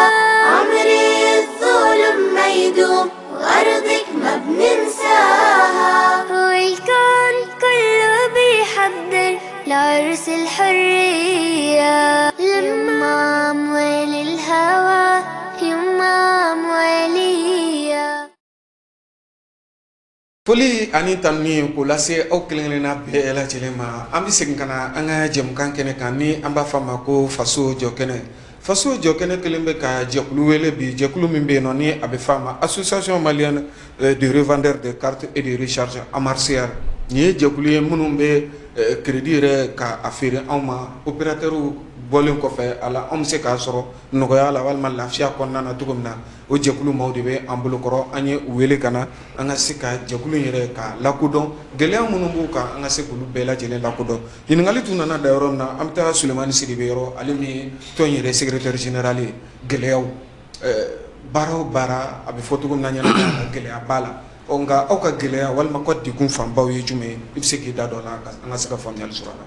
عمر الظلم ما يدوم وأرضك ما بننساها، والكون كله بيحضر لعرس الحرية، لما أموال الهوى، يما أموالية. Foli ani tanuni k'o lase aw kelen kelenna bɛɛ lajɛlen ma. An bɛ segin ka na an ka jɛmukan kɛnɛ kan ni an b'a fɔ a ma ko Faso Jɔ Kɛnɛ. Faso Jɔ Kɛnɛ kelen bɛ ka jɛkulu wele bi, jɛkulu min bɛ yen nɔ ni a bɛ fɔ a ma Association malienne de revendeurs de cartes et de recharge AMARCR. Nin ye jɛkulu ye minnu bɛ crédit yɛrɛ ka a feere anw ma, opérateur bɔlen kɔfɛ a la, anw bɛ se k'a sɔrɔ nɔgɔya la walima lafiya kɔnɔna na cogo min na. O jɛkulu maaw de bɛ an bolokɔrɔ. An ye u wele ka na an ka se ka jɛkulu in yɛrɛ ka lakodɔn, gɛlɛya minnu b'u kan, an ka se k'olu bɛɛ lajɛlen lakodɔn. Ɲininkali tun nana da yɔrɔ min na, an bɛ taa Sulemani Sidibe yɔrɔ, ale min ye tɔn in yɛrɛ secrétaire général ye. Gɛlɛyaw, baara o baara, a bɛ fɔ cogo min na ɲɛnamaya la, gɛlɛya b'a la. Ɔ nka aw ka gɛlɛya walima ka degun fanbaw ye jumɛn ye? I bɛ se k'i da don a la, an ka se ka faamuyali sɔrɔ a la.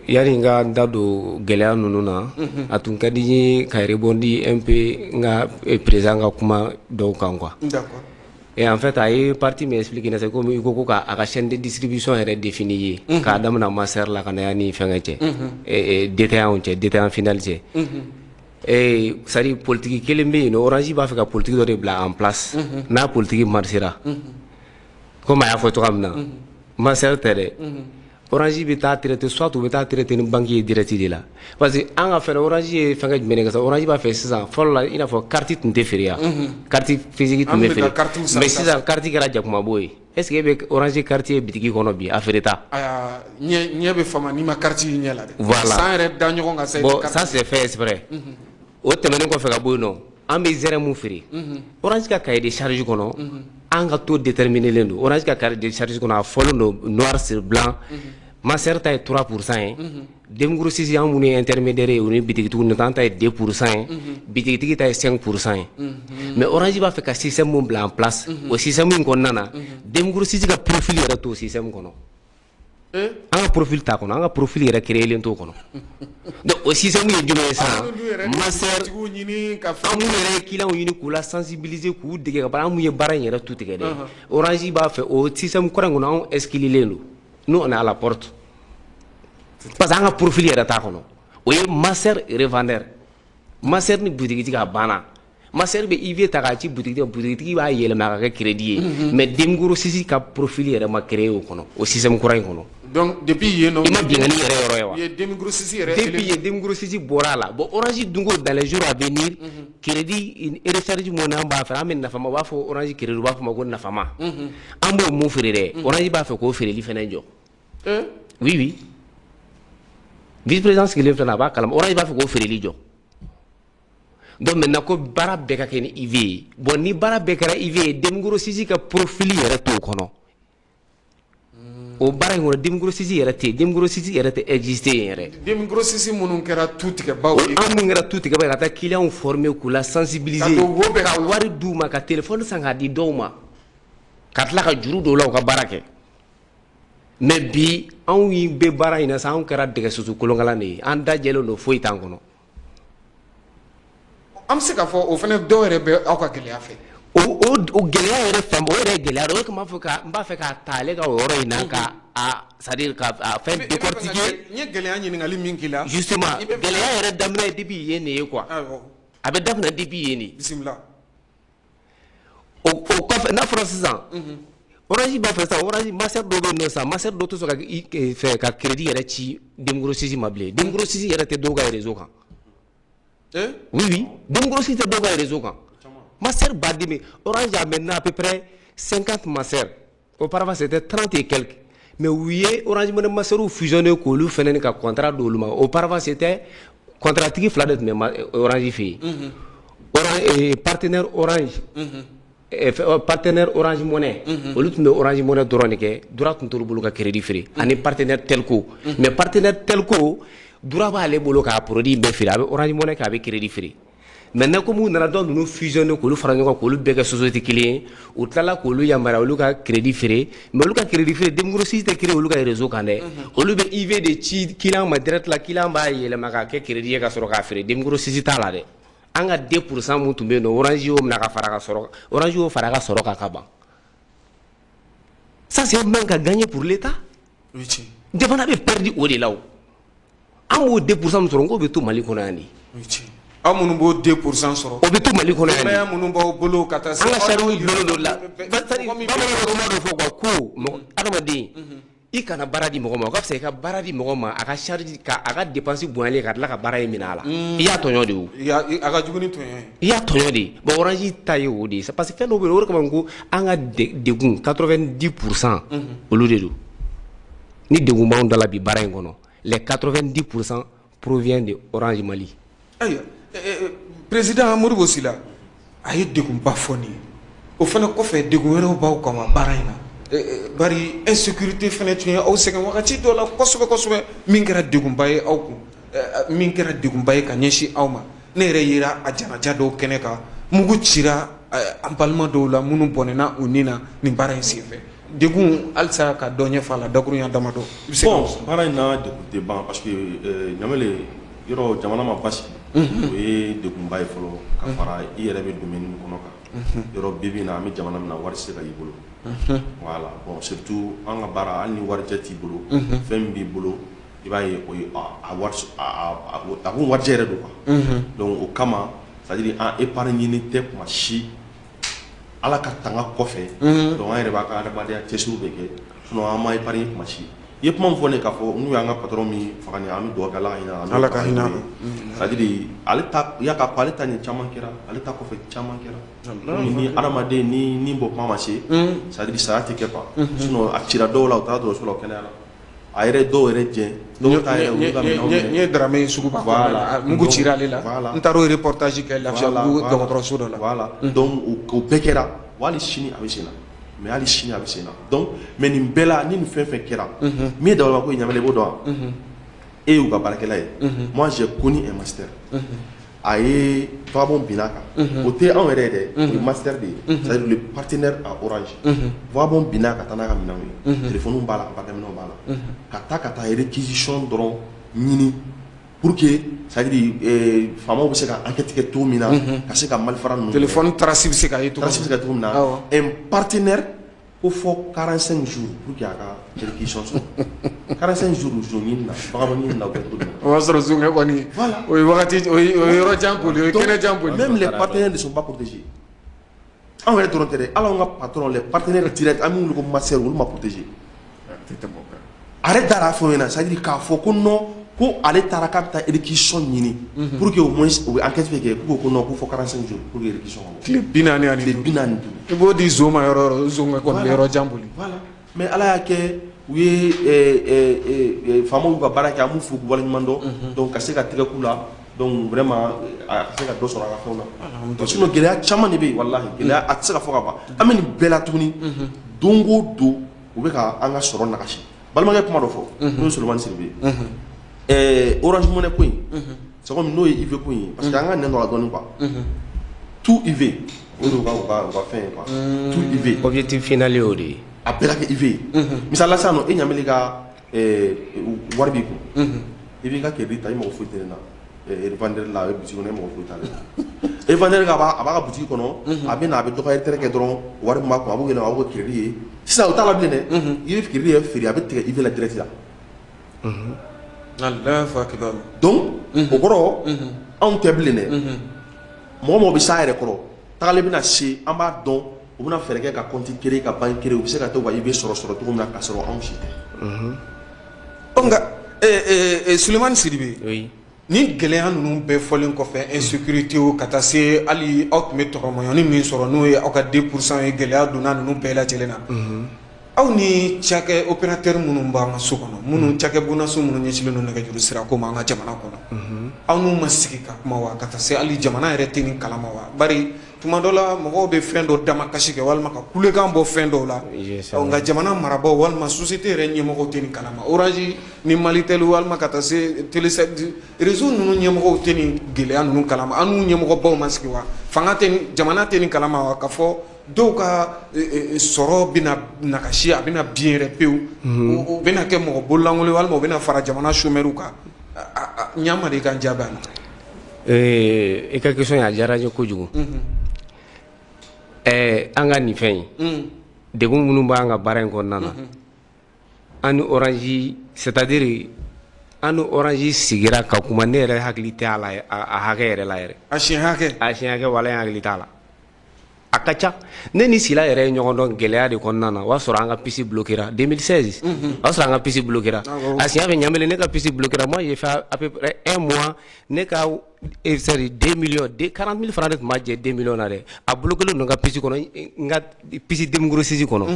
Yanni n ka n da don gɛlɛya ninnu na, a tun ka di n ye ka rebondir un peu n ka président ka kuma dɔw kan quoi. D'accord. Et en fait, a ye partie min expliqué, c'est comme i ko ko ka a ka chaîne de distribution yɛrɛ défini ye, k'a daminɛ ma sœur la ka na yanni fɛnkɛ cɛ, détaillant cɛ, détaillant final cɛ. C'est à dire politique kelen bɛ yen nɔ, Orange b'a fɛ ka politique dɔ de bila en place. N'a politique marchera, comme a y'a fɔ cogoya min na, ma sœur tɛ dɛ, Orange bɛ taa traiter, soit u bɛ taa traiter ni banque ye direct de la, parce que an ka fɛnɛ Orange ye fɛnkɛ jumɛn de kɛ sisan? Orange b'a fɛ sisan, fɔlɔ la, i n'a fɔ carte tun tɛ feere yan, carte physique tun bɛ feere, mais sisan carte kɛra jakumabo ye. Est ce que e bɛ Orange carte ye bitigi kɔnɔ bi a feere ta? Ɲɛ bɛ fama n'i ma carte y'i ɲɛ la dɛ. Voilà. San yɛrɛ da ɲɔgɔn kan sa. Bon, ça c'est fait exprès. O tɛmɛnen kɔfɛ ka bɔ yen nɔ, an bɛ zɛrɛ mun feere? Orange ka cahier de charge kɔnɔ, an ka taux déterminé len don. Orange ka cahier de charge kɔnɔ, a fɔlen don noir sur blanc, ma sœur ta ye 3% ye, demi-grossiste, an minnu ye intermédiaire ye, o ni bitigitigiw ni an ta ye 2% ye, bitigitigi ta ye 5% ye. Mais Orange b'a fɛ ka système mun bila en place, o système in kɔnɔna na, demi-grossiste ka profil yɛrɛ t'o système kɔnɔ. An ka profil t'a kɔnɔ, an ka profil yɛrɛ créé len t'o kɔnɔ. Donc o système ye jumɛn ye sisan? Ma sœur, an minnu yɛrɛ ye client ɲini k'u la sensibiliser, k'u dege ka baara, an mun ye baara in yɛrɛ tu tigɛ dɛ, Orange b'a fɛ o système kura in kɔnɔ, anw exclulen don. Nous, on est à la porte, parce que an ka profil yɛrɛ t'a kɔnɔ. O ye ma sœur revendeur, ma sœur ni butigitigi, a banna. Ma sœur bɛ IV ta k'a ci butigitigi ma, butigitigi b'a yɛlɛma ka kɛ crédit ye, mais demi-grossiste ka profil yɛrɛ ma créé o kɔnɔ, o système kura in kɔnɔ. Donc depuis yen nɔ, i ma binkanni yɛrɛ yɔrɔ ye wa? U ye demi-grossiste yɛrɛ Depuis yen, demi-grossiste bɔra a la. Bon, Orange dun ko dans les jours à venir, crédit recharge mun n'an b'a fɛ, an bɛ nafama, u b'a fɔ Orange crédit, u b'a fɔ ma ko nafama, an b'o mun feere dɛ, Orange b'a fɛ k'o feereli fɛnɛ jɔ. Oui, vice président sigilen filɛ nin ye, a b'a kalama. Orange b'a fɛ k'o feereli jɔ. Donc maintenant ko baara bɛɛ ka kɛ ni IV ye. Bon, ni baara bɛɛ kɛra IV ye, demi-grossiste ka profil yɛrɛ t'o kɔnɔ, o baara in kɔnɔ, demi-grossiste yɛrɛ tɛ yen, demi-grossiste yɛrɛ tɛ exister yen yɛrɛ. Demi-grossiste minnu kɛra tu tigɛbaw ye. An mun kɛra tu tigɛbaw ye, ka taa clients former, k'u la sensibiliser, Ka don wo bɛɛ. ka wari d'u ma, ka téléphone san k'a di dɔw ma, ka tila ka juru don u la u ka baara kɛ. Mais bi, anw yi bɛ baara in na sisan, anw kɛra dɛgɛ kolonkalan de ye, an da jɛlen don, foyi t'an kɔnɔ. An bɛ se k'a fɔ o fana dɔw yɛrɛ bɛ aw ka gɛlɛya fɛ. O gɛlɛya yɛrɛ fan, o yɛrɛ ye gɛlɛya dɔ ye. O de kama n b'a fɔ ka n b'a fɛ k'a ta ale ka o yɔrɔ in na, ka a, c'est à dire ka a fɛn décortiquer. N ye gɛlɛya ɲininkali min k'i la. Justement. I bɛ fɛ- Gɛlɛya yɛrɛ daminɛ ye depuis yen de ye quoi. Awɔ. A bɛ daminɛ depuis yen de. Bisimila. O kɔfɛ, n'a fɔra sisan Orange b'a fɛ sisan, Orange ma sœur dɔw bɛ yen nɔ sisan, ma sœur dɔw tɛ sɔn ka i fɛ ka crédit yɛrɛ ci demi-grossiste ma bilen. Demi-grossiste yɛrɛ tɛ dɔw ka réseau kan. Oui, demi-grossiste tɛ dɔw ka réseau kan. Ma sœur baden bɛ. Orange a maintenant à peu près 50 ma sœur, auparavant c'était 30 et quelques, mais u ye Orange Money ma sœur fusionné k'olu fɛnɛ ni ka contrat d'olu ma. Auparavant, c'était contrat tigi fila de tun bɛ Orange fɛ yen, Orange partenaire, Orange partenaire Orange Money. Olu tun bɛ Orange Money dɔrɔn de kɛ, droit tun t'olu bolo ka crédit feere, ani partenaire telco. Mais partenaire telco, droit b'ale bolo k'a produit bɛɛ feere, a bɛ Orange Money kɛ, a bɛ crédit feere. Maintenant, comme u nana dɔ ninnu fusionné k'olu fara ɲɔgɔn kan, k'olu bɛɛ kɛ société kelen ye, u tilala k'olu yamaruya olu ka crédit feere. Mais olu ka crédit feere, demi-grossiste tɛ créer olu ka réseau kan dɛ, olu bɛ IV de ci client ma direct la, client b'a yɛlɛma k'a kɛ crédit ye ka sɔrɔ k'a feere. Demi-grossiste t'a la dɛ. An ka 2% mun tun bɛ yen nɔ, Orange y'o minɛ ka fara ka sɔrɔ, Orange y'o fara a ka sɔrɔ kan ka ban. Ça, c'est un manque à gagner pour l'État. O ye tiɲɛ. Jamana bɛ perdu o de la. O an b'o 2% min sɔrɔ, n k'o bɛ to Mali kɔnɔ yan de. O ye tiɲɛ. Aw minnu b'o 2% sɔrɔ, O bɛ to Mali kɔnɔ yan de. Denbaya minnu b'aw bolo ka taa se An ka aw sariyaw y'o dulonnen don la. Mɔgɔ min Bamananw bɛ kuma dɔ fɔ quoi, ko mɔgɔ adamaden, i kana baara di mɔgɔ ma, o ka fisa i ka baara di mɔgɔ ma, a ka charge ka a ka dépense bonyalen, ka tila ka baara in minɛ a la, i y'a tɔɲɔ de. O A ka jugu ni tɔɲɔ ye. I y'a tɔɲɔ de. Bon, Orange ta ye o de ye. C'est parce que fɛn dɔw bɛ yen, o de kama n ko an ka degun, 90% olu de don. Ni degun b'anw da la bi baara in kɔnɔ, les 90% provient de Orange Mali. Ayiwa, président Modibo Sila, a ye degunba fɔ nin ye. O fana kɔfɛ, degun wɛrɛw b'aw kan wa baara in na? Bari insécurité fana tun ye aw sɛgɛn wagati dɔ la kosɛbɛ kosɛbɛ, min kɛra degunba ye aw kun, min kɛra degunba ye ka ɲɛsin aw ma. Ne yɛrɛ yera a janaja dɔw kɛnɛ kan, mugu cira. an balima dɔw la minnu bɔnɛna u ni na nin baara in senfɛ? Degun halisa ka dɔ ɲɛfɔ a la dakurunya damadɔ. I bɛ se ka Bon, baara in na, degun tɛ ban, parce que Ɲamele, yɔrɔ jamana ma basigi, o ye degunba ye fɔlɔ, ka fara i yɛrɛ bɛ domaine min kɔnɔ kan. Yɔrɔ bi bi in na, an bɛ jamana min na, wari tɛ se ka y'i bolo. Voilà. Bon, surtout an ka baara, hali ni warijɛ t'i bolo, fɛn min b'i bolo, i b'a ye, o ye a wari, a ko warijɛ yɛrɛ don quoi. Donc o kama, c'est à dire an épargne tɛ kuma si, Ala ka tanga kɔfɛ. Donc an yɛrɛ b'a ka adamadenya cɛsiriw bɛ kɛ, sinon an ma épargne kuma si. I ye kuma min fɔ ne, k'a fɔ n'u y'an ka patron min faga nin ye, an bɛ dugawu kɛ, Ala ka hinɛ a la. Ala ka hinɛ a la. C'est à dire ale ta, ya k'a fɔ ale ta nin caman kɛra, ale ta kɔfɛ caman kɛra. Ni adamaden ni bɔ kuma ma se, c'est à dire saya tɛ kɛ quoi. Sinon a cira dɔw la, u taara dɔgɔtɔrɔso la, u kɛnɛyara. A yɛrɛ dɔw yɛrɛ jɛn, dɔw ta yɛrɛ, olu ka minɛnw N ye Dramé ye suguba kɔnɔna la, mugu cira ale la. N taara o reportage kɛ Lafiyabugu dɔgɔtɔrɔso dɔ la. Voilà, donc o bɛɛ kɛra wa, hali sini a bɛ sen na, mais hali sini a bɛ sen na. Donc mais nin bɛɛ la, ni nin fɛn fɛn kɛra, min ye dabaliba ko ye, Ɲamele, i b'o dɔn wa? E y'u ka baarakɛla ye. Moi, j'ai connu un master, a ye vagabond binna kan. O tɛ anw yɛrɛ ye dɛ, o ye master de ye, c'est à dire le partenaire à Orange. Vagabond binna ka taa n'a ka minɛnw ye, téléphone b'a la, baarakɛminɛnw b'a la, ka taa réquisition dɔrɔn ɲini pour que, c'est à dire faamaw bɛ se ka enquête kɛ cogo min na, ka se ka malifara ninnu Téléphone trace bɛ se ka ye cogo trace bɛ se ka cogo min na. Un partenaire ko fɔ 45 jours pour que a ka réquisition sɔrɔ. 45 jours, zon ɲini na, vagabond ɲini na, o kɛ cogo jumɛn? O b'a sɔrɔ zonkɛ kɔni, o ye wagati, o ye yɔrɔ jan boli, o ye kɛnɛ jan boli. Même les partenaires ne sont pas protégés. Anw yɛrɛ dɔrɔn tɛ dɛ, hali anw ka patron, les partenaires directs, an bɛ wele ko master, olu ma protégé. A yɛrɛ dara fɔ ɲɛna, c'est à dire k'a fɔ ko non, ko ale taara k'a bɛ taa réquisition ɲini pour que au moins u bɛ enquête bɛ kɛ, k'u ko non, ko fɔ 45 jours pour que réquisition ka bɔ. Tile 45. Tile 45. I b'o di zon ma yɔrɔ o yɔrɔ, zonkɛ kɔni bɛ yɔrɔ jan boli. Voilà, mais Ala y'a kɛ, u ye faamaw y'u ka baara kɛ, an b'u fo k'u waleɲuman dɔn. Donc ka se ka tɛgɛ k'u la, donc vraiment a ka se ka dɔ sɔrɔ a ka fɛnw na. Sinon gɛlɛya caman de bɛ yen, walahi, gɛlɛya a tɛ se ka fɔ ka ban. An bɛ nin bɛɛ la tuguni, don o don u bɛ ka an ka sɔrɔ nagasi. Balimakɛ, kuma dɔ fɔ, n'o ye Solomani Sidibe ye, Orange Money ko in, c'est comme n'o ye IV ko in ye, parce que an ka nɛn dɔ la dɔɔnin quoi. Tout IV, o de y'u ka fɛn ye quoi, tout IV. Objectif final y'o de ye. A bɛɛ ka kɛ IV ye. Misali la, sisan nɔ, e Ɲamele ka wari b'i kun, i b'i ka crédit ta, i mago foyi tɛ ne na. Revendeur la, a bɛ boutique kɔnɔ, e mago foyi t'ale la. Revendeur a b'a ka boutique kɔnɔ, a bɛ na, a bɛ dɔ ka retrait kɛ dɔrɔn, wari min b'a kun, a b'o yɛlɛma, a b'o kɛ crédit ye. Sisan o t'a la bilen dɛ, i bɛ crédit yɛrɛ feere, a bɛ tigɛ IV la direct la. Allahu akbar. Donc o kɔrɔ, anw tɛ bilen dɛ. Mɔgɔ mɔgɔ bɛ s'a yɛrɛ kɔrɔ, tagalen bɛna se, an b'a dɔn, u bɛna fɛɛrɛ kɛ ka compte créer, ka banque créer, u bɛ se ka taa u ka IV sɔrɔ cogo min na, k'a sɔrɔ anw si tɛ. Ɔ, nka Sulemani Sidibe, Oui. ni gɛlɛya ninnu bɛɛ fɔlen kɔfɛ, insécurité o, ka taa se hali aw tun bɛ tɔrɔmɔɲɔni min sɔrɔ, n'o ye aw ka 2% ye, gɛlɛya donna ninnu bɛɛ lajɛlen na. Aw ni cakɛ opérateur minnu b'an ka so kɔnɔ, minnu cakɛ bonnaso minnu ɲɛsinnen don nɛgɛjuru sira ko ma an ka jamana kɔnɔ, aw n'u ma sigi ka kuma wa, ka taa se hali jamana yɛrɛ tɛ nin kalama wa? Bari tuma dɔ la, mɔgɔw bɛ fɛn dɔ damakasi kɛ walima ka kulekan bɔ fɛn dɔw la, nka jamana marabaaw walima société yɛrɛ ɲɛmɔgɔw tɛ nin kalama. Orange ni Malitel walima ka taa se Télé réseau ninnu ɲɛmɔgɔw tɛ nin gɛlɛya ninnu kalama. An n'u ɲɛmɔgɔbaw ma sigi wa? Fanga tɛ, jamana tɛ nin kalama wa, ka fɔ dɔw ka sɔrɔ bɛna nagasi, a bɛna bin yɛrɛ pewu, u bɛna kɛ mɔgɔ bololankolon ye, walima u bɛna fara jamana chômeurs kan? Ɲama de ka jaabi a la. I ka question a diyara n ye kojugu. An ka nin fɛn in, degun minnu b'an ka baara in kɔnɔna na, an ni Orange, c'est à dire an ni Orange sigira ka kuma, ne yɛrɛ hakili tɛ a la, a hakɛ yɛrɛ la yɛrɛ. A siɲɛ hakɛ. A siɲɛ hakɛ, walahi, n hakili t'a la, a ka ca. Ne ni Sila yɛrɛ ye ɲɔgɔn dɔn gɛlɛya de kɔnɔna na. O y'a sɔrɔ an ka puce bloquera 2016, o y'a sɔrɔ an ka puce bloquera. A siɲɛ fɛ, Ɲamele, ne ka puce bloquera. Moi, j'ai fait à peu près un mois, ne ka, c'est 2 millions, 40 000 francs de tun b'a jɛ 2 millions na dɛ. A bloqué don n ka puce kɔnɔ, n ka puce 2006 kɔnɔ.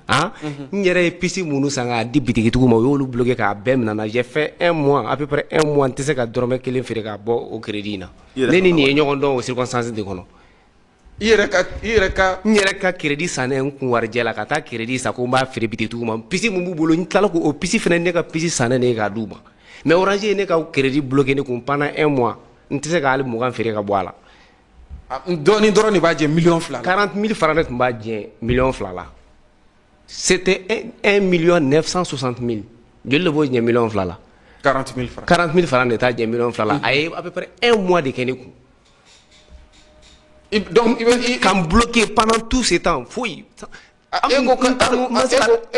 Han, n yɛrɛ ye puce minnu san k'a di bitigitigiw ma, u y'olu bloqué k'a bɛɛ minɛ n na. J'ai fait un mois, à peu près un mois, n tɛ se ka dɔrɔmɛ kelen feere k'a bɔ o crédit in na. Ne ni nin ye ɲɔgɔn dɔn o circonstance de kɔnɔ. I yɛrɛ ka N yɛrɛ ka crédit sannen, n kun warijɛ la ka taa crédit san ko n b'a feere bitigitigiw ma, puce mun b'u bolo, n tilala k'o puce fɛnɛ, ne ka puce sannen de ye k'a d'u ma. Mais Orange ye ne ka crédit bloqué ne kun pendant un mois, n tɛ se ka hali 20 feere ka bɔ a la. Dɔɔnin dɔrɔn de b'a jɛ miliyɔn 2 la. 40 000 francs de tun b'a jɛ miliyɔn 2 la. C'était 1 million 960 000. Joli de b'o jɛ miliyɔn 2 la? 40 000 francs. 40 000 francs de t'a jɛ miliyɔn 2 la. A ye à peu près un mois de kɛ ne kun. Donc i bɛ i K'an bloqué pendant tout ce temps, foyi. E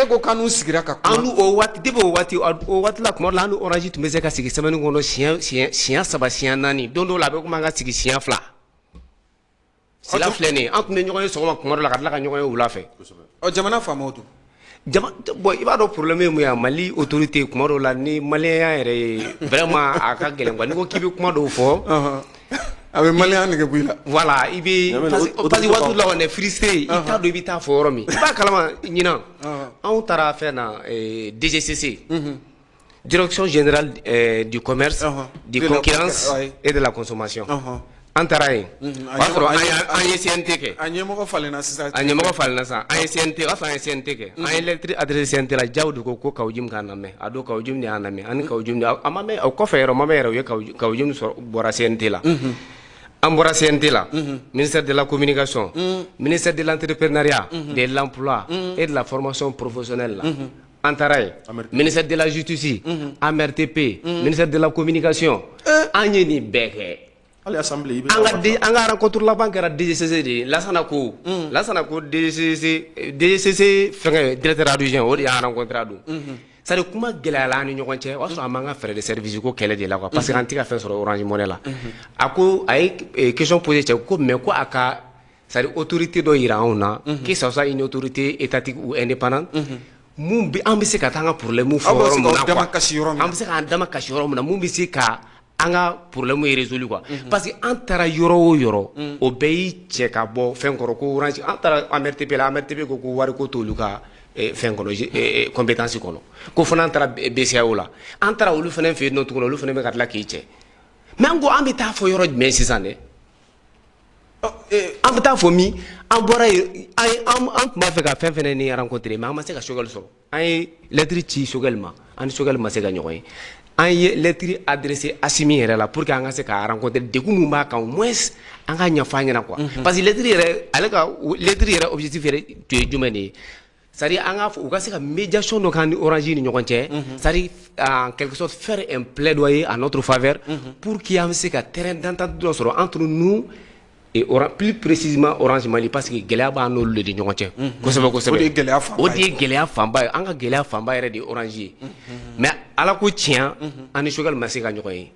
ko k'an n'u sigira ka An kuma. n'u o waati, depuis o waati la, tuma dɔ la, an ni Orange tun bɛ se ka sigi semaine kɔnɔ siɲɛ saba, siɲɛ naani. Don dɔw la, a bɛ komi an ka sigi siɲɛ fila. Sila filɛ nin ye, an tun bɛ ɲɔgɔn ye sɔgɔma tuma dɔ la, ka tila ka ɲɔgɔn ye wula fɛ. Ɔ, jamana faamaw dun? Jama, bon, i b'a dɔn, problème ye mun ye? Mali autorité, tuma dɔw la, ni maliyɛnya yɛrɛ ye, vraiment a ka gɛlɛn quoi. N'i ko k'i bɛ kuma dɔw fɔ, A bɛ maliyɛn nege bɔ i la. Voilà, i bɛ parce que waati dɔ la, on est frustré, i t'a dɔn i bɛ taa fɔ yɔrɔ min. I b'a kalama, ɲinan anw taara fɛn na, DGCC, Direction générale du commerce, du concurrence et de la consommation. An taara yen, o y'a sɔrɔ an ye CNT kɛ. A ɲɛmɔgɔ falenna sisan. A ɲɛmɔgɔ falenna sisan. An ye CNT, o y'a sɔrɔ an ye CNT kɛ. An ye lettre adressé CNT la. Jaw de ko ko Kaou Djim k'an lamɛn. A don, Kaou Djim de y'an lamɛn. Ani Kaou Djim, a ma mɛn o kɔfɛ yɛrɛ, o ma mɛn yɛrɛ, u ye Kaou Djim sɔrɔ, bɔra CNT la. An bɔra CNT la, ministère de la communication, ministère de l'entrepreneuriat, de l'emploi et de la formation professionnelle la, an taara yen, ministère de la justice, AMRTP, ministère de la communication, an ye nin bɛɛ kɛ. Hali assemblée i bɛ An ka rencontre laban kɛra DGCC de ye. Lasana ko DGCC, DGCC fɛngɛ directeur adjoint, o de y'an rencontré a don. C'est à dire, kuma gɛlɛyala an ni ɲɔgɔn cɛ. O y'a sɔrɔ an b'an ka frais de service ko kɛlɛ de la quoi, parce que an tɛ ka fɛn sɔrɔ Orange Money la. A ko a ye question posé cɛ ko mais ko a ka, c'est à dire, autorité dɔ yira anw na, que ça soit une autorité étatique ou indépendante, mun bɛ an bɛ se ka taa an ka problème fɔ yɔrɔ min na quoi, an bɛ se k'an dama kasi yɔrɔ min na, mun bɛ se ka an ka problème ye résolu quoi. Parce que an taara yɔrɔ o yɔrɔ, o bɛɛ y'i cɛ ka bɔ fɛn kɔrɔ ko Orange. An taara AMRTP la, AMRTP ko ko wari ko t'olu ka fɛn kɔnɔ, compétence kɔnɔ. Ko fana an taara BCEAO la, an taara olu fana fɛ yen nɔ tuguni, olu fana bɛ ka tila k'i cɛ. Mais an ko an bɛ taa fɔ yɔrɔ jumɛn sisan dɛ? An bɛ taa fɔ min? An bɔra yen, an tun b'a fɛ ka fɛn fɛn ni rencontrer, mais an ma se ka Choguel sɔrɔ. An ye lettre ci Choguel ma, an ni Choguel ma se ka ɲɔgɔn ye. An ye lettre adressé Assimi yɛrɛ la pour que an ka se ka rencontrer, degun mun b'a kan, au moins an ka ɲɛfɔ a ɲɛna quoi. Parce que lettre yɛrɛ, ale ka lettre yɛrɛ objectif yɛrɛ tun ye jumɛn de ye? C'est à dire, an ka fɔ u ka se ka médiation dɔ k'an ni Orange ni ɲɔgɔn cɛ, c'est à dire, en quelque sorte, faire un plaidoyer en notre faveur pour que an bɛ se ka terrain d'entente dɔ sɔrɔ entre nous et Orange, plus précisément Orange Mali, parce que gɛlɛya b'an n'olu de ni ɲɔgɔn cɛ kosɛbɛ kosɛbɛ. O de ye gɛlɛya fanba ye. O de ye gɛlɛya fanba ye. An ka gɛlɛya fanba yɛrɛ de ye Orange ye. Mais Ala ko tiɲɛ, an ni Choguel ma se ka ɲɔgɔn ye.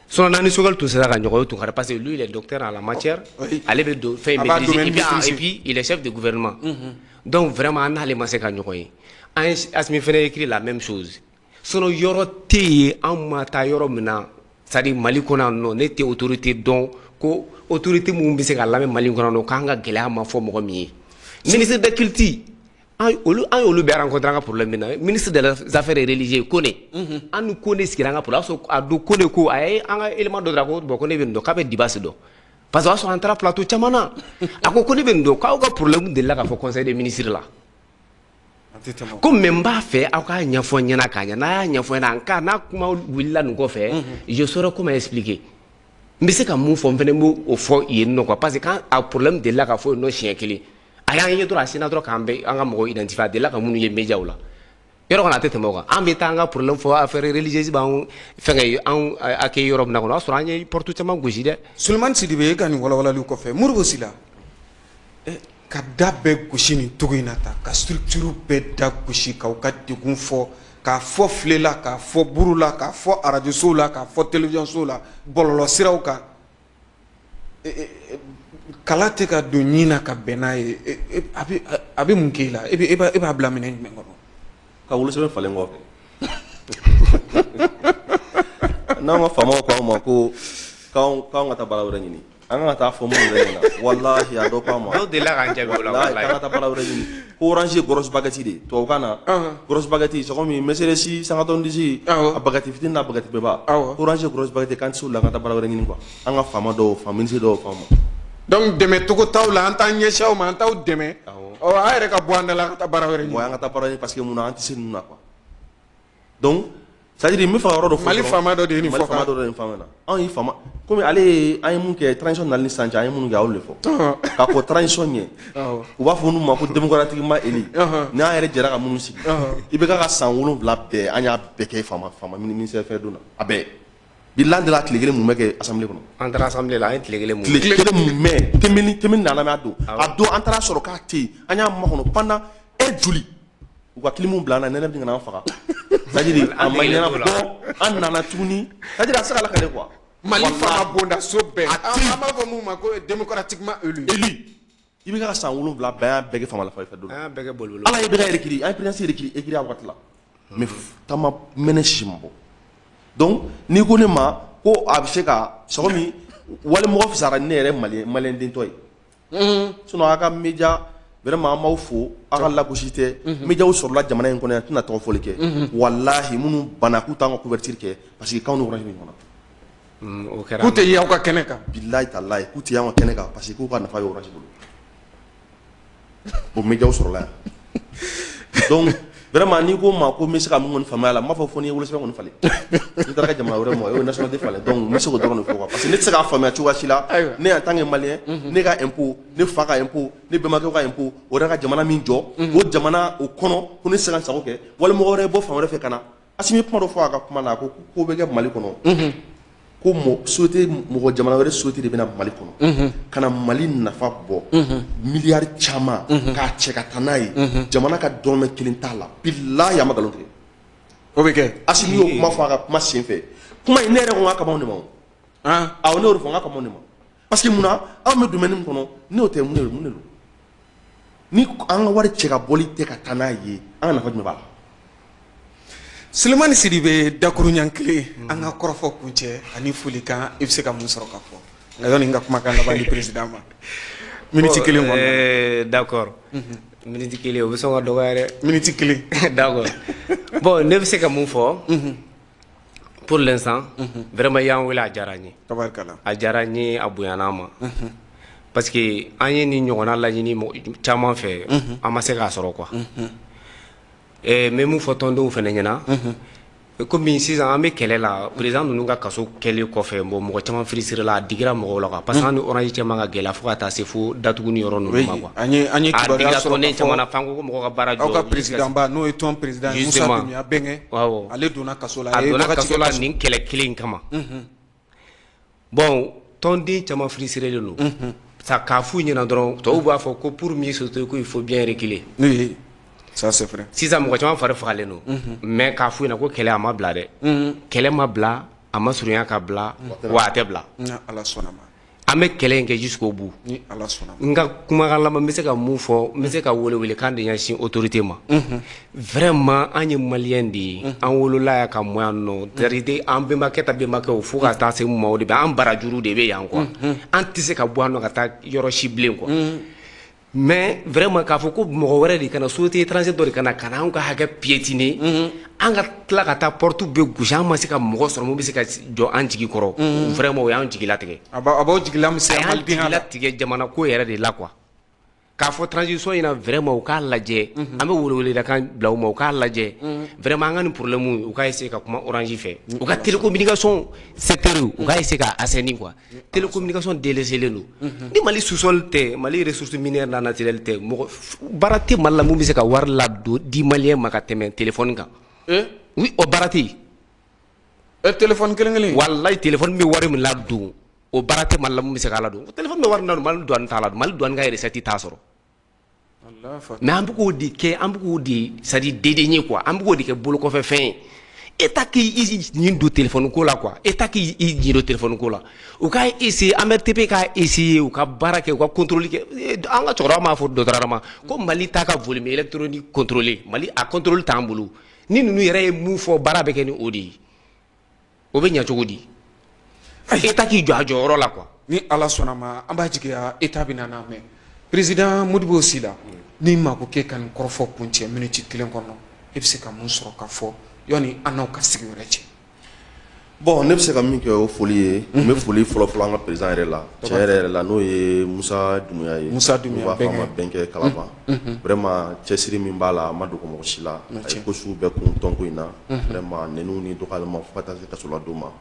Sinon n'an ni Choguel tun sera ka ɲɔgɔn ye, o tun ka di, parce que lui, il est docteur en la matière. Ale bɛ don fɛn in maîtriser, et puis il est chef de gouvernement. Donc vraiment, an n'ale ma se ka ɲɔgɔn ye. An ye Assimi fana écrit la même chose. Sinon yɔrɔ tɛ yen an ma taa yɔrɔ min na, c'est à dire Mali kɔnɔ yan nɔ, ne tɛ autorité dɔn ko autorité mun bɛ se ka lamɛn Mali kɔnɔ nɔ k'an ka gɛlɛya ma fɔ mɔgɔ min ye. Ministre de culture, an olu, an y'olu bɛɛ rencontré an ka problème min na. Ministre des affaires religieuses, Kone, an ni Kone sigira an ka problème. O y'a sɔrɔ a don, Kone ko a ye an ka élément dɔ dira ko bon, ko ne bɛ nin dɔn, k'a bɛ Dibasi dɔn, parce que o y'a sɔrɔ an taara plateau caman na. A ko ko ne bɛ nin dɔn, k'aw ka problème delila ka fɔ conseil des ministres la, ko mais n b'a fɛ aw k'a ɲɛfɔ n ɲɛna k'a ɲɛ. N'a y'a ɲɛfɔ n ɲɛna, en cas n'a kuma wulila nin kɔfɛ, je saurais comment expliquer. N bɛ se ka mun fɔ, n fana b'o fɔ yen nɔ quoi. Parce que quand a problème delila ka fɔ yen nɔ siɲɛ kelen, a y'an ye dɔrɔn, a sinna dɔrɔn k'an bɛ an ka mɔgɔw identifier, a delila ka minnu ye médiaw la yɔrɔ kɔnɔ, a tɛ tɛmɛ o kan. An bɛ taa an ka problème fɔ, affaire religieuse b'an fɛngɛ, an accueillir yɔrɔ min na kɔnɔ, o y'a sɔrɔ an ye porte caman gosi dɛ. Sulemani Sidibe, e ka nin walawalaliw kɔfɛ, Modibo Sila, ka da bɛɛ gosi nin cogo in na tan, ka structure bɛɛ da gosi, k'aw ka degun fɔ, k'a fɔ file la, k'a fɔ buru la, k'a fɔ arajosow la, k'a fɔ télévision la, bɔlɔlɔ siraw kan, kala tɛ ka don ɲin na ka bɛn n'a ye, a bɛ mun k'e la? E b'a bila minɛn jumɛn kɔnɔ? Ka wolosɛbɛn falen kɔfɛ, n'an ka faamaw ko an ma ko k'anw ka taa baara wɛrɛ ɲini, an kan ka taa fɔ minnu yɛrɛ ɲɛna, walahi a dɔ ko an ma. Dɔw delila k'an jaabi o la. Walahi, k'an ka taa baara wɛrɛ ɲini, ko Orange ye grosse baguette de ye tubabukan na. Grosse baguette, c'est comme Mercedes 190, a baguette fitinin n'a baguette bɛɛba. Orange ye grosse baguette, k'an tɛ se o la, an ka taa baara wɛrɛ ɲini quoi. An ka faama dɔw, fa ministre dɔw fɔ an ma. Donc dɛmɛ cogo t'aw la, an t'an ɲɛsin aw ma, an t'aw dɛmɛ. Ɔ, an yɛrɛ ka bɔ an da la, an ka taa baara wɛrɛ ɲini. Wa an ka taa baara ɲini, parce que mun na, an tɛ se ninnu na quoi. Donc C'est à dire n bɛ fɛ ka yɔrɔ dɔ fɔ. Mali faama dɔ de ye nin Mali fɔ. faama dɔ de ye nin fɔ an ɲɛna. Anw ye faama komi ale ye, an ye mun kɛ transition nali ni sisan cɛ, an ye minnu kɛ, a y'olu de fɔ. K'a fɔ transition ɲɛ, u b'a fɔ minnu ma ko démocratiquement élu, ni an yɛrɛ jɛra ka minnu sigi, i bɛ ka san 7 bɛɛ, an y'a bɛɛ kɛ faama faama ministère fɛn don na, a bɛɛ bilan de la. Tile kelen mun bɛ kɛ assemblée kɔnɔ? An taara assemblée la, an ye tile kelen mun Tile kelen mun mɛn temeni temeni nana mɛ a don, a don an taara sɔrɔ k'a tɛ yen. An y'a makɔnɔ pendant heure joli? U ka kilimu bila an na, nɛnɛ bɛ ka n'an faga. C'est à dire a ma ɲɛnabɔ, an nana tuguni. C'est à dire a tɛ se ka lakale quoi. Mali faama bonda so bɛɛ, an b'a fɔ mun ma ko démocratiquement élu. Élu, i bɛ ka san 7 bɛɛ, an y'a bɛɛ kɛ faama la fɛ don. An y'a bɛɛ kɛ boliboli. Ala ye bɛɛ ka écrit, an ye présidence écrit a waati la, mais taama mɛnɛ si ma bɔ. Donc n'i ko ne ma ko a bɛ se ka, c'est comme walimɔgɔ fisara ni ne yɛrɛ malien malien dentɔ ye. Sinon a ka média, vraiment an b'aw fo, aw ka lagosi tɛ. Médiaw sɔrɔla jamana in kɔnɔ yan, tɛna tɔgɔ fɔli kɛ. Walahi, minnu banna k'u t'an ka couverture kɛ parce que k'anw ni Orange bɛ ɲɔgɔn na. O kɛra. K'u tɛ ye aw ka kɛnɛ kan. Bilahi talahi, k'u tɛ y'an ka kɛnɛ kan parce que k'u ka nafa bɛ Orange bolo. O médiaw sɔrɔla yan. Donc vraiment n'i ko n ma ko n bɛ se ka mun kɔni faamuya a la, n b'a fɔ fo n'i ye wolosɛbɛn kɔni falen, n'i taara kɛ jamana wɛrɛ mɔgɔ ye, o ye nationalité falen. Donc n bɛ se k'o dɔrɔn de fɔ quoi, parce que ne tɛ se k'a faamuya cogoya si la. Ne en tant que malien, ne ka impôt, ne fa ka impôt, ne bɛnbakɛw ka impôt, o yɛrɛ ka jamana min jɔ, o jamana o kɔnɔ, ko ne tɛ se ka n sago kɛ, walima mɔgɔ wɛrɛ bɔ fan wɛrɛ fɛ ka na. Asimi ye kuma dɔ fɔ a ka kuma na, a ko ko bɛ kɛ Mali kɔnɔ, ko mɔ société, mɔgɔ jamana wɛrɛ société de bɛna Mali kɔnɔ ka na Mali nafa bɔ miliyari caman k'a cɛ ka taa n'a ye, jamana ka dɔrɔmɛ kelen t'a la. Bilahi, a ma nkalon tigɛ. O bɛ kɛ. Asimi y'o kuma fɔ a ka kuma sen fɛ. Kuma in, ne yɛrɛ ko n k'a kama de ma o. Awɔ, ne y'o de fɔ, n k'a kama de ma, parce que munna anw bɛ domaine min kɔnɔ, n'o tɛ, mun de mun de don ni an ka wari cɛ ka bɔli tɛ ka taa n'a ye, an ka nafa jumɛn b'a la? Sulemani Sidibe, dakuruɲan kelen, an ka kɔrɔfɔ kuncɛ ani folikan, i bɛ se ka mun sɔrɔ ka fɔ? Nka yanni n ka kumakan laban di président ma, miniti kelen kɔnɔ. D'accord, miniti kelen o bɛ sɔn ka dɔgɔya dɛ. Miniti kelen. D'accord, bon, ne bɛ se ka mun fɔ pour l'instant? Vraiment, i y'an wele, a diyara n ye. Tabarikala. A diyara n ye, a bonyana an ma, parce que an ye nin ɲɔgɔnna laɲini caman fɛ, an ma se k'a sɔrɔ quoi. N bɛ mun fɔ tɔndenw fana ɲɛna? Komi sisan an bɛ kɛlɛ la, président ninnu ka kaso kɛlen kɔfɛ, bon, mɔgɔ caman frustré la, a digira mɔgɔw la quoi, parce que an ni Orange cɛ man ka gɛlɛya fo ka taa se fo datuguni yɔrɔ ninnu ma quoi. An ye A kibaruya digira sɔrɔ tɔnden k'a caman fɔ na, f'an ko ko mɔgɔ ka baara jɔ. Aw ka président ba, n'o ye tɔn président ye, Musa Dunbiya Bɛnkɛ, ale donna kaso la. A ye donna wagati kaso kɛ la nin kɛlɛ kelen in kama. Bon, tɔnden caman frustré don sa. K'a f'u ɲɛna dɔrɔn, tɔw b'a fɔ ko pour mieux sauter, ko il faut bien reculer. Oui, ça c'est vrai. Sisan mɔgɔ caman fari fagalen don, mais k'a f'u ɲɛna ko kɛlɛ a ma bila dɛ, kɛlɛ ma bila, a ma surunya ka bila wa a tɛ bila. Ni Ala sɔnna ma. An bɛ kɛlɛ in kɛ jusqu'au bout. Ni Ala sɔnna ma. N ka kumakan laban, n bɛ se ka mun fɔ? N bɛ se ka welewelekan de ɲɛsin autorité ma. Vraiment, an ye malien de ye, an wolola yan ka mɔ yan nɔ. C'est à dire an bɛnbakɛ ta bɛnbakɛw fo ka taa se mun ma, o de bɛ an barajuru de bɛ yan quoi. An tɛ se ka bɔ yan nɔ ka taa yɔrɔ si bilen quoi. Mais vraiment, k'a fɔ ko mɔgɔ wɛrɛ de kana, société étranger dɔ de kana ka na anw ka hakɛ piétiner, an ka tila ka taa porte bɛɛ gosi, an ma se ka mɔgɔ sɔrɔ mun bɛ se ka jɔ an jigi kɔrɔ, vraiment o y'an jigi latigɛ. A b'aw jigila A misɛnya y'an malidenya jigi la. latigɛ jamana ko yɛrɛ de la quoi. K'a fɔ transition in na, vraiment u k'a lajɛ, an bɛ weleweledakan bila u ma, u k'a lajɛ vraiment an ka nin problème, u k'a essayer ka kuma Orange fɛ, u ka télécommunication secteur, u k'a essayer k'a assainir quoi. Télécommunication délaissé don. Ni Mali sous-sol tɛ, Mali ressources minières na naturelles tɛ, mɔgɔ baara tɛ Mali la mun bɛ se ka wari ladon di malien ma ka tɛmɛ téléphone kan. Oui, o baara tɛ yen. Téléphone kelen kelen. Walayi, téléphone bɛ wari min ladon, o baara tɛ Mali la mun bɛ se k'a ladon. Téléphone bɛ wari min ladon, Mali douane t'a ladon, Mali douane ka recette t'a sɔrɔ. Mais an bɛ k'o de kɛ, an bɛ k'o de, c'est à dire dédaigner quoi, an bɛ k'o de kɛ bolokɔfɛfɛn ye. État k'i ɲin don téléphone ko la quoi, État k'i ɲin don téléphone ko la, u ka essayer, AMRTP ka essayer, u ka baara kɛ, u ka contrôle kɛ. An ka cɛkɔrɔba m'a fɔ dɔgɔtɔrɔ ma ko Mali t'a ka volume électronique contrôler, Mali a contrôle t'an bolo. Ni ninnu yɛrɛ ye mun fɔ, baara bɛ kɛ ni o de ye, o bɛ ɲɛ cogo di? État k'i jɔ a jɔyɔrɔ la quoi. Ni Ala sɔnna ma, an b'a jigiya État bɛ na n'a mɛn. Président Modibo Sila, ni mako k'e ka nin kɔrɔfɔ kuncɛ miniti kelen kɔnɔ, e bɛ se ka mun sɔrɔ ka fɔ yanni an n'aw ka sigi wɛrɛ cɛ? Bon, ne bɛ se ka min kɛ, o foli ye. N bɛ foli fɔlɔ fɔlɔ an ka président yɛrɛ la, tiɲɛ yɛrɛ yɛrɛ la, n'o ye Musa Dumuya ye. Musa Dumuya. U b'a fɔ a ma Bɛnkɛ Kalaban. Vraiment, cɛsiri min b'a la, a ma dogo mɔgɔ si la. A ye ko sugu bɛɛ kun tɔnko in na, vraiment, nɛniw ni dɔgɔyalimaw fo ka taa se kasoladon ma.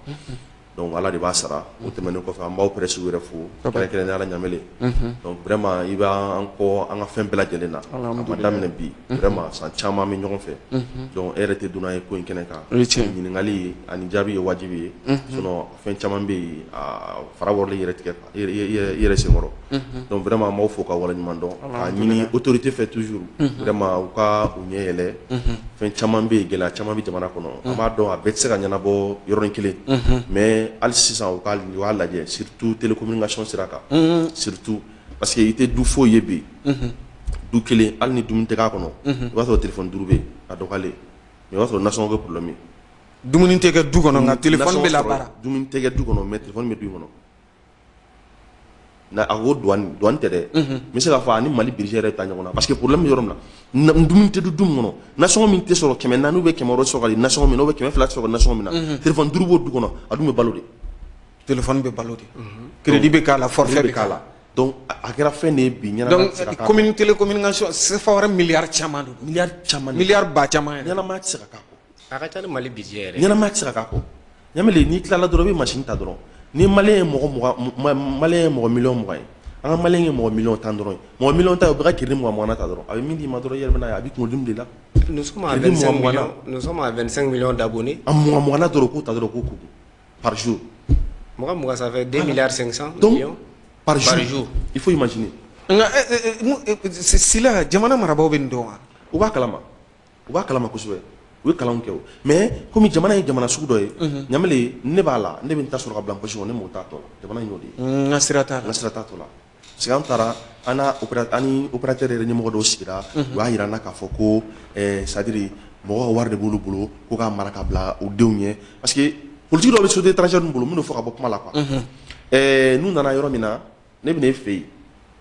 Donc Ala de b'a sara. O tɛmɛnen kɔfɛ, an b'aw presse yɛrɛ fo, kɛrɛnkɛrɛnnenya la Ɲamele. Donc vraiment, i b'an kɔ an ka fɛn bɛɛ lajɛlen na. A ma daminɛ bi, vraiment, san caman an bɛ ɲɔgɔn fɛ. Donc e yɛrɛ tɛ dunan ye ko in kɛnɛ kan. Ɲininkali ani jaabi ye wajibi ye, sinon fɛn caman bɛ yen, a fara wɔrɔlen yɛrɛ tigɛ i yɛrɛ senkɔrɔ. Donc vraiment, an b'aw fo ka waleɲuman dɔn, k'a ɲini autorité fɛ toujours, vraiment, u ka u ɲɛ yɛlɛ. Fɛn caman bɛ yen, gɛlɛya caman bɛ jamana kɔnɔ, an b'a dɔn a bɛɛ tɛ se ka ɲɛnabɔ yɔrɔnin kelen, mais hali sisan u k'a lajɛ, surtout télécommunication sira kan, surtout parce que i tɛ du foyi ye bi, du kelen, hali ni dumuni tɛ k'a kɔnɔ, i b'a sɔrɔ téléphone duuru bɛ yen a dɔgɔyalen, mais i b'a sɔrɔ nasɔngɔ kɛ problème ye. Dumuni tɛ kɛ du kɔnɔ, nka téléphone bɛ labaara. Dumuni tɛ kɛ du kɔnɔ, mais téléphone bɛ du kɔnɔ. Na a ko douane, douane tɛ dɛ, n bɛ se k'a fɔ a ni Mali budget yɛrɛ taa ɲɔgɔn na, parce que problème bɛ yɔrɔ min na, dumuni tɛ du min kɔnɔ, nasɔngɔ min tɛ sɔrɔ 400 ou bien 600 sɔrɔ ka di nasɔngɔ min na, ou bien 200 sɔrɔ nasɔngɔ min na, téléphone duuru b'o du kɔnɔ, a dun bɛ balo de. Téléphone bɛ balo de, crédit bɛ k'a la, forfait bɛ k'a la. Donc a kɛra fɛn de ye bi ɲɛnama. Donc commune télécommunication, CFA wɛrɛ miliyari caman don. Miliyari caman. Miliyari ba caman yɛrɛ. Ɲɛnamaya tɛ se ka k'a kɔ. A ka ca ni Mali budget yɛrɛ. Ɲɛnamaya tɛ se ka k'a kɔ. Ɲamele, n'i tilala dɔrɔn, i bɛ machine ta dɔrɔn. Ni malien ye mɔgɔ 20, malien ye mɔgɔ miliyɔn 20 ye, an ka malien ye mɔgɔ miliyɔn 10 dɔrɔn ye, mɔgɔ miliyɔn 10, o bɛ ka crédit 20 20 ta dɔrɔn, a bɛ min d'i ma dɔrɔn, i yɛrɛ bɛ n'a ye, a bɛ kunkolodimi de la. Nous sommes à 25 millions, nous sommes à 25 millions d'abonnés. A 20 20 dɔrɔn, k'o ta dɔrɔn, k'o k'u par jour. 20 20, ça fait 2 milliards 500 Donc, millions. Par jour. Par jour. Il faut imaginer. Nka Sila, jamana marabaaw bɛ nin dɔn wa? U b'a kalama, u b'a kalama kosɛbɛ, u ye kalanw kɛ o, mais komi jamana ye jamana sugu dɔ ye, Ɲamele, ne b'a la, ne bɛ n ta sɔrɔ ka bila n poche kɔnɔ, ne m'o t'a tɔ la. Jamana in y'o de ye. N ka sira t'a la. N ka sira t'a tɔ la, parce que an taara, an n'a opéra an ni opérateur yɛrɛ ɲɛmɔgɔ dɔw sigira, u y'a yira an na k'a fɔ ko c'est à dire mɔgɔw ka wari de b'olu bolo, ko k'a mara ka bila u denw ɲɛ, parce que politique dɔw bɛ société étrangère ninnu bolo, minnu fɔ ka bɔ kuma la quoi. N'u nana yɔrɔ min na, ne bɛ na e fɛ yen,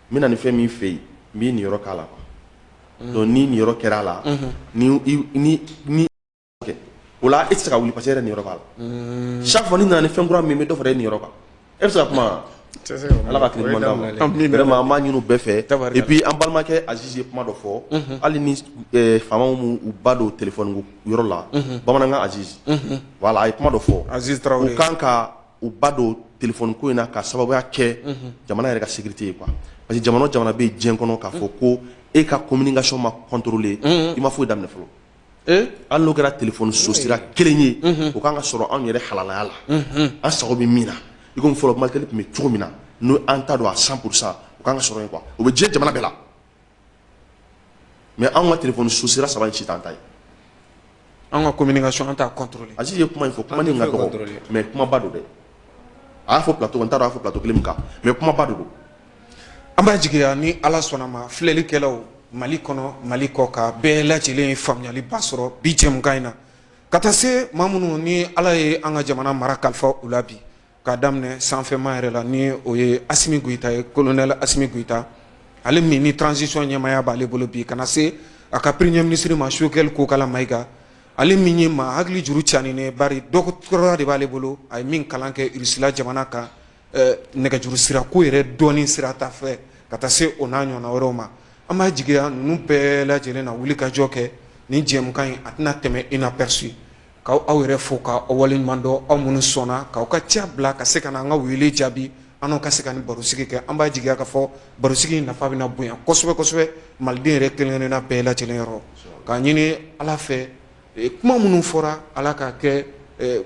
n bɛ na ni fɛn min fɛ yen, n b'i niyɔrɔ k'a la quoi. Donc ni niyɔrɔ kɛra a la, ni ni ni kɛ o la, e tɛ se ka wuli, parce que e yɛrɛ niyɔrɔ b'a la. Chaque fois ni nana ni fɛn kura min bɛ dɔ fara e niyɔrɔ kan, e bɛ se ka kuma. Ala ka tile ɲuman d'an ma. Vraiment, an b'a ɲini u bɛɛ fɛ. Et puis an balimakɛ Aziz ye kuma dɔ fɔ, hali ni faamaw m'u u ba don téléphone ko yɔrɔ la, bamanankan Aziz, voilà, a ye kuma dɔ fɔ. Aziz Traoré. U kan ka u ba don téléphone ko in na ka sababuya kɛ jamana yɛrɛ ka sécurité ye quoi, parce que jamana o jamana bɛ yen diɲɛ kɔnɔ, k'a fɔ ko e ka communication ma contrôler, i ma foyi daminɛ fɔlɔ. Hali n'o kɛra téléphone so sira kelen ye, o kan ka sɔrɔ anw yɛrɛ halalaya la, an sago bɛ min na, i komi fɔlɔ Malitel tun bɛ cogo min na, n'o an ta don à 100%, o kan ka sɔrɔ yen quoi. O bɛ diɲɛ jamana bɛɛ la, mais anw ka téléphone so sira saba in si t'an ta ye. An ka communication, an t'a contrôler. Aziz ye kuma in fɔ, kuma nin ka dɔgɔ, mais kumaba don dɛ. A y'a fɔ plateau kan, n t'a dɔn a y'a fɔ plateau kelen min kan, mais kumaba de don. An b'a jigiya ni Ala sɔnna ma, filɛlikɛlaw Mali kɔnɔ, Mali kɔ kan, bɛɛ lajɛlen ye faamuyaliba sɔrɔ bi jɛmukan in na, ka taa se maa minnu ni Ala ye an ka jamana mara kalifa u la bi, k'a daminɛ sanfɛma yɛrɛ la, ni o ye Asimi Goyita ye, colonel Asimi Goyita, ale min ni transition ɲɛmaaya b'ale bolo bi, ka na se a ka premier ministre ma, Choguel Kokala Mayiga, ale min ye maa hakili juru caaninen, bari doctorat de b'ale bolo, a ye min kalan kɛ Russie jamana kan, nɛgɛjuru sira ko yɛrɛ dɔɔni sira ta fɛ, ka taa se o n'a ɲɔgɔnna wɛrɛw ma. An b'a jigiya ninnu bɛɛ lajɛlen na wuli ka jɔ kɛ nin jɛmukan in, a tɛna tɛmɛ inaperçu. K'aw aw yɛrɛ fo, ka aw waleɲuman dɔn, aw minnu sɔnna k'aw ka ca bila ka se ka na an ka wele jaabi, an n'aw ka se ka nin barosigi kɛ. An b'a jigiya k'a fɔ barosigi in nafa bɛna bonya kosɛbɛ kosɛbɛ maliden yɛrɛ kelen kelenna bɛɛ lajɛlen yɔrɔ. K'a ɲini Ala fɛ, kuma minnu fɔra, Ala k'a kɛ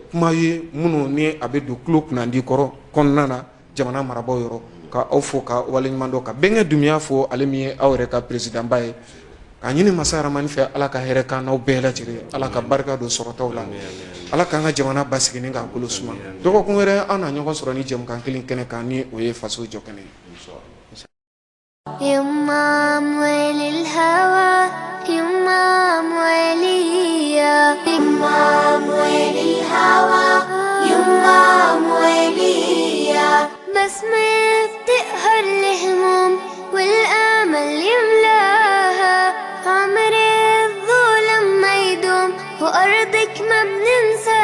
kuma ye minnu ni a bɛ don tulo kunnandi kɔrɔ kɔnɔna na jamana marabaaw yɔrɔ. Ka aw fo ka waleɲuman dɔn, ka bɛnkɛ Dunbiya fo, ale min ye aw yɛrɛ ka président ba ye, k'a ɲini masa Ramani fɛ, Ala ka hɛrɛ k'an n'aw bɛɛ lajɛlen, Ala ka barika don sɔrɔtaw la, Ala k'an ka jamana basigi ni k'a bolo suma. Dɔgɔkun wɛrɛ, an na ɲɔgɔn sɔrɔ ni jɛmukan kelen kɛnɛ kan, ni o ye Faso jɔ kɛnɛ ye. يما أموال الهوى، يما أموالية، يما أموال الهوى، يما أموالية، بسمة بتقهر الهموم والآمل يملاها، عمر الظلم ما يدوم وأرضك ما بننساها.